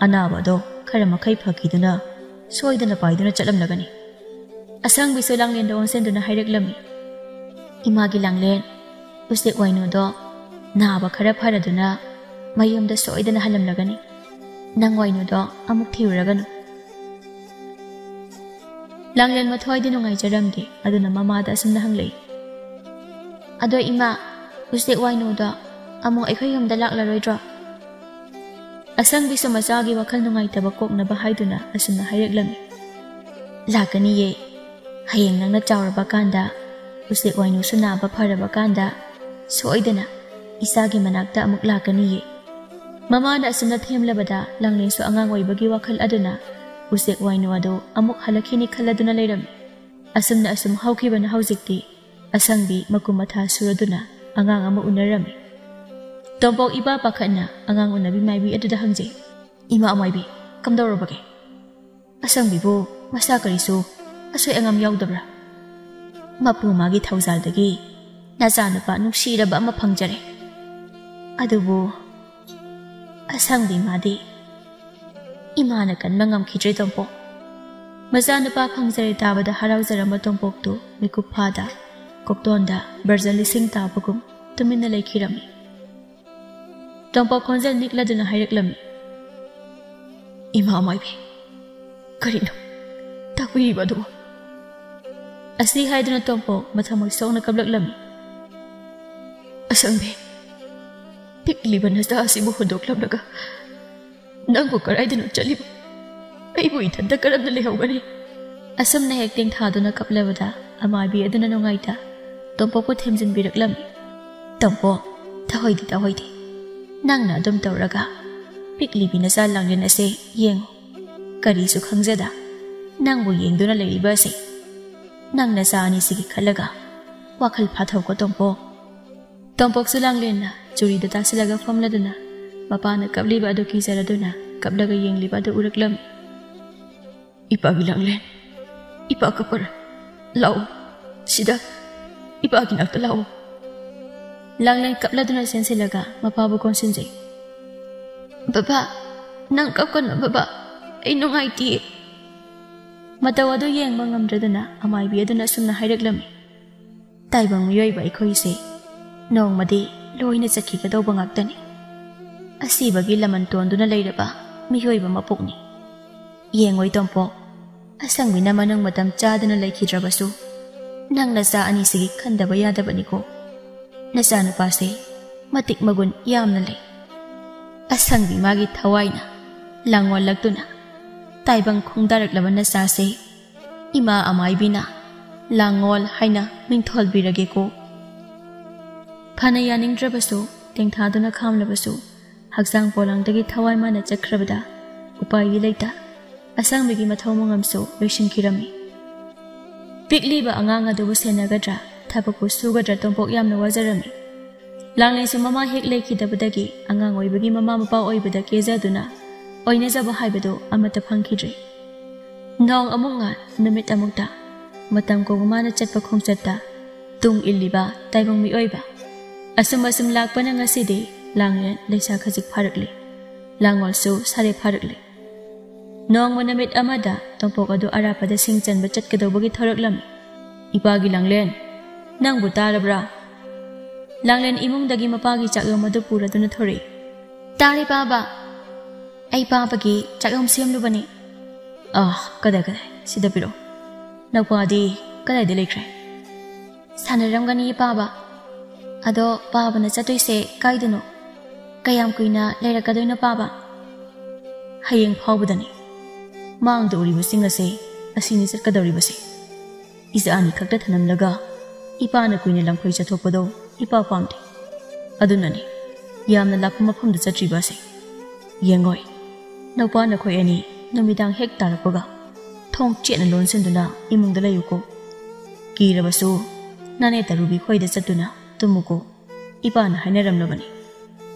ꯑꯅꯥꯕ ꯑꯗꯣ ꯈꯔ ꯃꯈꯩ ꯐꯈꯤꯗꯨꯅ ꯁꯣꯏꯗꯅ ꯄꯥꯏꯗꯨꯅ ꯆꯠꯂꯝꯂꯒꯅꯤ꯫ ꯑꯁꯪꯕꯤꯁꯨ ꯂꯥꯡꯂꯦꯟꯗ ꯑꯣꯟꯁꯤꯟꯗꯨꯅ ꯍꯥꯏꯔꯛꯂꯝꯃꯤ, "ꯏꯃꯥꯒꯤ ꯂꯥꯡꯂꯦꯟ, ꯎꯆꯦꯛ ꯋꯥꯏꯅꯨꯗꯣ ꯅꯥꯕ ꯈꯔ ꯐꯔꯗꯨꯅ ꯃꯌꯨꯝꯗ ꯁꯣꯏꯗꯅ ꯍꯜꯂꯝꯂꯒꯅꯤ꯫ ꯅꯪ ꯋꯥꯏꯅꯨꯗꯣ ꯑꯃꯨꯛ ꯊꯤꯔꯨꯔꯒꯅꯨ꯫" ꯂꯥꯡꯂꯦꯟ ꯃꯊ꯭ꯋꯥꯏꯗꯤ ꯅꯨꯡꯉꯥꯏꯖꯔꯝꯗꯦ, ꯑꯗꯨꯅ ꯃꯃꯥꯗ ꯑꯁꯨꯝꯅ ꯍꯪꯂꯛꯏ, "ꯑꯗꯣ ꯏꯃꯥ, ꯎꯆꯦꯛ ꯋꯥꯏꯅꯨꯗꯣ ꯑꯃꯨꯛ ꯑꯩꯈꯣꯏ ꯌꯨꯝꯗ ꯂꯥꯛꯂꯔꯣꯏꯗ꯭ꯔꯣ?" ꯑꯁꯪꯕꯤꯁꯨ ꯃꯆꯥꯒꯤ ꯋꯥꯈꯜ ꯅꯨꯡꯉꯥꯏꯇꯕ ꯀꯣꯛꯅꯕ ꯍꯥꯏꯗꯨꯅ ꯑꯁꯨꯝꯅ ꯍꯥꯏꯔꯛꯂꯝꯃꯤ, "ꯂꯥꯛꯀꯅꯤꯌꯦ꯫ ꯍꯌꯦꯡ ꯅꯪꯅ ꯆꯥꯎꯔꯕ ꯀꯥꯟꯗ, ꯎꯆꯦꯛ ꯋꯥꯏꯅꯨꯁꯨ ꯅꯥꯕ ꯐꯔꯕ ꯀꯥꯟꯗ, ꯁꯣꯏꯗꯅ ꯏꯆꯥꯒꯤ ꯃꯅꯥꯛꯇ ꯑꯃꯨꯛ ꯂꯥꯛꯀꯅꯤꯌꯦ꯫" ꯃꯃꯥꯅ ꯑꯁꯨꯝꯅ ꯊꯦꯝꯂꯕꯗ ꯂꯥꯡꯂꯦꯟꯁꯨ ꯑꯉꯥꯡ ꯑꯣꯏꯕꯒꯤ ꯋꯥꯈꯜ ꯑꯗꯨꯅ ꯎꯆꯦꯛ ꯋꯥꯏꯅꯨ ꯑꯗꯨ ꯑꯃꯨꯛ ꯍꯜꯂꯛꯈꯤꯅꯤ ꯈꯜꯂꯗꯨꯅ ꯂꯩꯔꯝꯃꯤ꯫ ꯑꯁꯨꯝꯅ ꯑꯁꯨꯝ ꯍꯧꯈꯤꯕꯅ ꯍꯧꯖꯤꯛꯇꯤ ꯑꯁꯪꯕꯤ ꯃꯀꯨ ꯃꯊꯥ ꯁꯨꯔꯗꯨꯅ ꯑꯉꯥꯡ ꯑꯃ ꯎꯅꯔꯝꯃꯤ꯫ ꯇꯣꯝꯄꯣꯛ ꯏꯄꯥ ꯄꯥꯈꯠꯅ ꯑꯉꯥꯡ ꯎꯅꯕꯤ ꯃꯥꯏꯕꯤ ꯑꯗꯨꯗ ꯍꯪꯖꯩ, "ꯏꯃꯥ ꯑꯃꯥꯏꯕꯤ, ꯀꯝꯗꯧꯔꯕꯒꯦ? ꯑꯁꯪꯕꯤꯕꯨ ꯃꯁꯥ ꯀꯔꯤꯁꯨ ꯑꯁꯣꯏ ꯑꯉꯥꯝ ꯌꯥꯎꯗꯕ꯭ꯔꯥ? ꯃꯄꯨ ꯃꯥꯒꯤ ꯊꯧꯖꯥꯜꯗꯒꯤ ꯅꯆꯥꯅꯨꯄꯥ ꯅꯨꯡꯁꯤꯔꯕ ꯑꯃ ꯐꯪꯖꯔꯦ꯫ ꯑꯗꯨꯕꯨ ꯑꯁꯪꯕꯤ ꯃꯥꯗꯤ ꯏꯃꯥꯅ ꯀꯟꯕ ꯉꯝꯈꯤꯗ꯭ꯔꯦ ꯇꯣꯝꯄꯣꯛ꯫" ꯃꯆꯥꯅꯨꯄꯥ ꯐꯪꯖꯔꯦ ꯇꯥꯕꯗ ꯍꯔꯥꯎꯖꯔꯝꯕ ꯇꯣꯝꯄꯣꯛꯇꯨ ꯃꯤꯀꯨꯞ ꯐꯥꯗ ꯀꯣꯛꯇꯣꯟꯗ ꯕ꯭ꯔꯖ ꯂꯤꯁꯤꯡ ꯇꯥꯕꯒꯨꯝ ꯇꯨꯃꯤꯟꯅ ꯂꯩꯈꯤꯔꯝꯃꯤ꯫ ꯇꯣꯝꯄꯣꯛ ꯈꯣꯟꯖꯦꯜ ꯅꯤꯛꯂꯗꯨꯅ ꯍꯥꯏꯔꯛꯂꯝꯃꯤ, "ꯏꯃꯥ ꯃꯥꯏꯕꯤ, ꯀꯔꯤꯅꯣ? ꯇꯥꯛꯄꯤꯔꯤꯕ ꯑꯗꯨꯕꯨ?" ꯑꯁꯤ ꯍꯥꯏꯗꯨꯅ ꯇꯣꯝꯄꯣꯛ ꯃꯊꯃꯣꯏ ꯁꯣꯛꯅ ꯀꯞꯂꯛꯂꯝꯃꯤ꯫ "ꯑꯁꯪꯕꯤ, ꯄꯤꯛꯂꯤꯕ ꯅꯆꯥ ꯑꯁꯤꯕꯨ ꯍꯨꯟꯗꯣꯛꯂꯝꯂꯒ ꯅꯪꯕꯨ ꯀꯗꯥꯏꯗꯅꯣ ꯆꯠꯂꯤꯕ? ꯑꯩꯕꯨ ꯏꯊꯟꯇ ꯀꯔꯝꯅ ꯂꯩꯍꯧꯒꯅꯤ?" ꯑꯁꯨꯝꯅ ꯍꯦꯛ ꯇꯦꯡꯊꯥꯗꯨꯅ ꯀꯞꯂꯕꯗ ꯑꯃꯥꯏꯕꯤ ꯑꯗꯨꯅ ꯅꯨꯡꯉꯥꯏꯇ ꯇꯣꯝꯄꯣꯛꯄꯨ ꯊꯦꯝꯖꯤꯟꯕꯤꯔꯛꯂꯝꯃꯤ꯫ "ꯇꯣꯝꯄꯣꯛ, ꯇꯧꯍꯩꯗꯦ, ꯇꯧꯍꯩꯗꯦ꯫ ꯅꯪꯅ ꯑꯗꯨꯝ ꯇꯧꯔꯒ ꯄꯤꯛꯂꯤꯕꯤ ꯅꯆꯥ ꯂꯥꯡꯂꯦꯟ ꯑꯁꯦ ꯌꯦꯡꯉꯨ꯫ ꯀꯔꯤꯁꯨ ꯈꯪꯖꯗ ꯅꯪꯕꯨ ꯌꯦꯡꯗꯨꯅ ꯂꯩꯔꯤꯕ ꯑꯁꯦ꯫ ꯅꯪ ꯅꯆꯥ ꯑꯅꯤꯁꯤꯒꯤ ꯈꯜꯂꯒ ꯋꯥꯈꯜ ꯐꯥꯊꯧꯀꯣ ꯇꯣꯝꯄꯣꯛ꯫" ꯇꯣꯝꯄꯣꯛꯁꯨ ꯂꯥꯡꯂꯦꯟꯅ ꯆꯨꯔꯤꯗ ꯇꯥꯁꯤꯜꯂꯒ ꯐꯝꯂꯗꯨꯅ ꯃꯄꯥꯅ ꯀꯞꯂꯤꯕ ꯑꯗꯨ ꯀꯤꯖꯔꯗꯨꯅ ꯀꯞꯂꯒ ꯌꯦꯡꯂꯤꯕ ꯑꯗꯨ ꯎꯔꯛꯂꯝꯃꯤ꯫ "ꯏꯄꯥꯒꯤ ꯂꯥꯡꯂꯦꯟ, ꯏꯄꯥ ꯀꯞꯄꯔ, ꯂꯥꯛꯑꯣ, ꯁꯤꯗ, ꯏꯄꯥꯒꯤ ꯅꯥꯛꯇ ꯂꯥꯛꯑꯣ꯫ ꯂꯥꯡꯂꯦꯟ ꯀꯞꯂꯗꯨꯅ ꯆꯦꯟꯁꯤꯜꯂꯒ ꯃꯄꯥꯕꯨ ꯀꯣꯟꯁꯤꯟꯖꯩ꯫ "ꯕꯕꯥ, ꯅꯪ ꯀꯞꯀꯅꯨ ꯕꯕꯥ, ꯑꯩ ꯅꯨꯡꯉꯥꯏꯇꯤꯌꯦ꯫" ꯃꯇꯧ ꯑꯗꯨ ꯌꯦꯡꯕ ꯉꯝꯗ꯭ꯔꯗꯨꯅ ꯑꯃꯥꯏꯕꯤ ꯑꯗꯨꯅ ꯑꯁꯨꯝꯅ ꯍꯥꯏꯔꯛꯂꯝꯃꯤ: "ꯇꯥꯏꯕꯪ ꯃꯤꯑꯣꯏꯕ ꯑꯩꯈꯣꯏꯁꯦ ꯅꯣꯡꯃꯗꯤ ꯂꯣꯏꯅ ꯆꯠꯈꯤꯒꯗꯧꯕ ꯉꯥꯛꯇꯅꯤ꯫ ꯑꯁꯤꯕꯒꯤ ꯂꯃꯟ ꯇꯣꯟꯗꯨꯅ ꯂꯩꯔꯕ ꯃꯤꯑꯣꯏꯕ ꯃꯄꯣꯛꯅꯤ꯫ ꯌꯦꯡꯉꯣꯏ ꯇꯣꯝꯄꯣꯛ, ꯑꯁꯪꯕꯤꯅ ꯃꯅꯨꯡ ꯃꯇꯝ ꯆꯥꯗꯅ ꯂꯩꯈꯤꯗ꯭ꯔꯕꯁꯨ, ꯅꯪ ꯅꯆꯥ ꯑꯅꯤꯁꯤꯒꯤ ꯈꯟꯗꯕ ꯌꯥꯗꯕꯅꯤꯀꯣ꯫ ꯅꯆꯥꯅꯨꯄꯥꯁꯦ ꯃꯇꯤꯛ ꯃꯒꯨꯟ ꯌꯥꯝꯅ ꯂꯩ꯫ ꯑꯁꯪꯕꯤ ꯃꯥꯒꯤ ꯊꯋꯥꯏꯅ ꯂꯥꯡꯑꯣꯜꯂꯛꯇꯨꯅ ꯇꯥꯏꯕꯪ ꯈꯣꯡꯗꯥꯔꯛꯂꯕ ꯅꯆꯥꯁꯦ ꯏꯃꯥ ꯑꯃꯥꯏꯕꯤꯅ ꯂꯥꯡꯑꯣꯜ ꯍꯥꯏꯅ ꯃꯤꯡꯊꯣꯜꯕꯤꯔꯒꯦꯀꯣ꯫" ꯐꯅ ꯌꯥꯅꯤꯡꯗ꯭ꯔꯕꯁꯨ, ꯇꯦꯡꯊꯥꯗꯨꯅ ꯈꯥꯝꯂꯕꯁꯨ, ꯍꯛꯆꯥꯡ ꯄꯣꯂꯥꯡꯗꯒꯤ ꯊꯋꯥꯏ ꯃꯥꯅ ꯆꯠꯈ꯭ꯔꯕꯗ ꯎꯄꯥꯏꯗꯤ ꯂꯩꯇ꯫ ꯑꯁꯪꯕꯤꯒꯤ ꯃꯊꯧ ꯃꯉꯝꯁꯨ ꯂꯣꯏꯁꯤꯟꯈꯤꯔꯝꯃꯤ꯫ ꯄꯤꯛꯂꯤꯕ ꯑꯉꯥꯡ ꯑꯗꯨꯕꯨ ꯁꯦꯟꯅꯒꯗ꯭ꯔꯥ, ꯊꯕꯛꯄꯨ ꯁꯨꯒꯗ꯭ꯔꯥ, ꯇꯣꯝꯄꯣꯛ ꯌꯥꯝꯅ ꯋꯥꯖꯔꯝꯃꯤ꯫ ꯂꯥꯡꯂꯦꯟꯁꯨ ꯃꯃꯥ ꯍꯦꯛ ꯂꯩꯈꯤꯗꯕꯗꯒꯤ ꯑꯉꯥꯡ ꯑꯣꯏꯕꯒꯤ ꯃꯃꯥ ꯃꯄꯥ ꯑꯣꯏꯕꯗ ꯀꯦꯖꯗꯨꯅ ꯑꯣꯏꯅꯖꯕ ꯍꯥꯏꯕꯗꯨ ꯑꯃꯠꯇ ꯐꯪꯈꯤꯗ꯭ꯔꯦ꯫ ꯅꯣꯡ ꯑꯃꯨꯛ ꯉꯥꯟ, ꯅꯨꯃꯤꯠ ꯑꯃꯨꯛ ꯇꯥ꯫ ꯃꯇꯝ ꯀꯧꯕ ꯃꯥꯅ ꯆꯠꯄ ꯈꯣꯡꯆꯠꯇ ꯇꯨꯡ ꯏꯜꯂꯤꯕ ꯇꯥꯏꯕꯪ ꯃꯤꯑꯣꯏꯕ꯫ ꯑꯁꯨꯝ ꯑꯁꯨꯝ ꯂꯥꯛꯄꯅ ꯉꯁꯤꯗꯤ ꯂꯥꯡꯂꯦꯟ ꯂꯩꯁꯥ ꯈꯖꯤꯛ ꯐꯥꯔꯛꯂꯦ꯫ ꯂꯥꯡꯑꯣꯜꯁꯨ ꯁꯥꯔꯦ ꯐꯥꯔꯛꯂꯦ꯫ ꯅꯣꯡꯃ ꯅꯨꯃꯤꯠ ꯑꯃꯗ ꯇꯣꯝꯄꯣꯛ ꯑꯗꯨ ꯑꯔꯥꯞꯄꯗ ꯁꯤꯡ ꯆꯟꯕ ꯆꯠꯀꯗꯧꯕꯒꯤ ꯊꯣꯔꯛꯂꯝꯃꯤ꯫ "ꯏꯄꯥꯒꯤ ꯂꯥꯡꯂꯦꯟ, ꯅꯪꯕꯨ ꯇꯥꯔꯕ꯭ꯔꯥ?" ꯂꯥꯡꯂꯦꯟ ꯏꯃꯨꯡꯗꯒꯤ ꯃꯄꯥꯒꯤ ꯆꯥꯛꯌꯣꯝ ꯑꯗꯨ ꯄꯨꯔꯗꯨꯅ ꯊꯣꯔꯛꯏ꯫ "ꯇꯥꯔꯦ ꯄꯥꯕ, ꯑꯩ ꯄꯥꯕꯒꯤ ꯆꯥꯛꯌꯣꯝ ꯁꯦꯝꯂꯨꯕꯅꯤ꯫" "ꯑꯥ, ꯀꯗꯥꯏ, ꯀꯗꯥꯏ? ꯁꯤꯗ ꯄꯤꯔꯛꯑꯣ꯫ ꯅꯧꯄꯥꯗꯤ ꯀꯗꯥꯏꯗ ꯂꯩꯈ꯭ꯔꯦ?" "ꯁꯥꯟꯅꯔꯝꯒꯅꯤ ꯄꯥꯕ꯫ ꯑꯗꯣ ꯄꯥꯕꯅ ꯆꯠꯇꯣꯏꯁꯦ ꯀꯥꯏꯗꯅꯣ? ꯀꯌꯥꯝ ꯀꯨꯏꯅ ꯂꯩꯔꯛꯀꯗꯣꯏꯅꯣ ꯄꯥꯕ?" "ꯍꯌꯦꯡ ꯐꯥꯎꯕꯗꯅꯤ꯫ ꯃꯥꯡꯗ ꯎꯔꯤꯕꯁꯤꯡ ꯑꯁꯦ ꯑꯁꯤꯅꯤ ꯆꯠꯀꯗꯧꯔꯤꯕꯁꯦ꯫ ꯏꯆꯥ ꯑꯅꯤ ꯈꯛꯇ ꯊꯅꯝꯂꯒ ꯏꯄꯥꯅ ꯀꯨꯏꯅ ꯂꯝꯈꯣꯏ ꯆꯠꯊꯣꯛꯄꯗꯣ ꯏꯄꯥ ꯄꯥꯝꯗꯦ꯫ ꯑꯗꯨꯅꯅꯤ ꯌꯥꯝꯅ ꯂꯥꯞꯄ ꯃꯐꯝꯗ ꯆꯠꯇ꯭ꯔꯤꯕ ꯑꯁꯦ꯫ ꯌꯦꯡꯉꯣꯏ, ꯅꯧꯄꯥ ꯅꯈꯣꯏ ꯑꯅꯤ ꯅꯨꯃꯤꯗꯥꯡ ꯍꯦꯛ ꯇꯥꯔꯛꯄꯒ ꯊꯣꯡ ꯆꯦꯠꯅ ꯂꯣꯟꯁꯤꯟꯗꯨꯅ ꯏꯃꯨꯡꯗ ꯂꯩꯌꯨꯀꯣ꯫ ꯀꯤꯔꯕꯁꯨ ꯅꯅꯦ ꯇꯔꯨꯕꯤ ꯈꯣꯏꯗ ꯆꯠꯇꯨꯅ ꯇꯨꯝꯃꯨꯀꯣ꯫ ꯏꯄꯥꯅ ꯍꯥꯏꯅꯔꯝꯂꯕꯅꯤ꯫"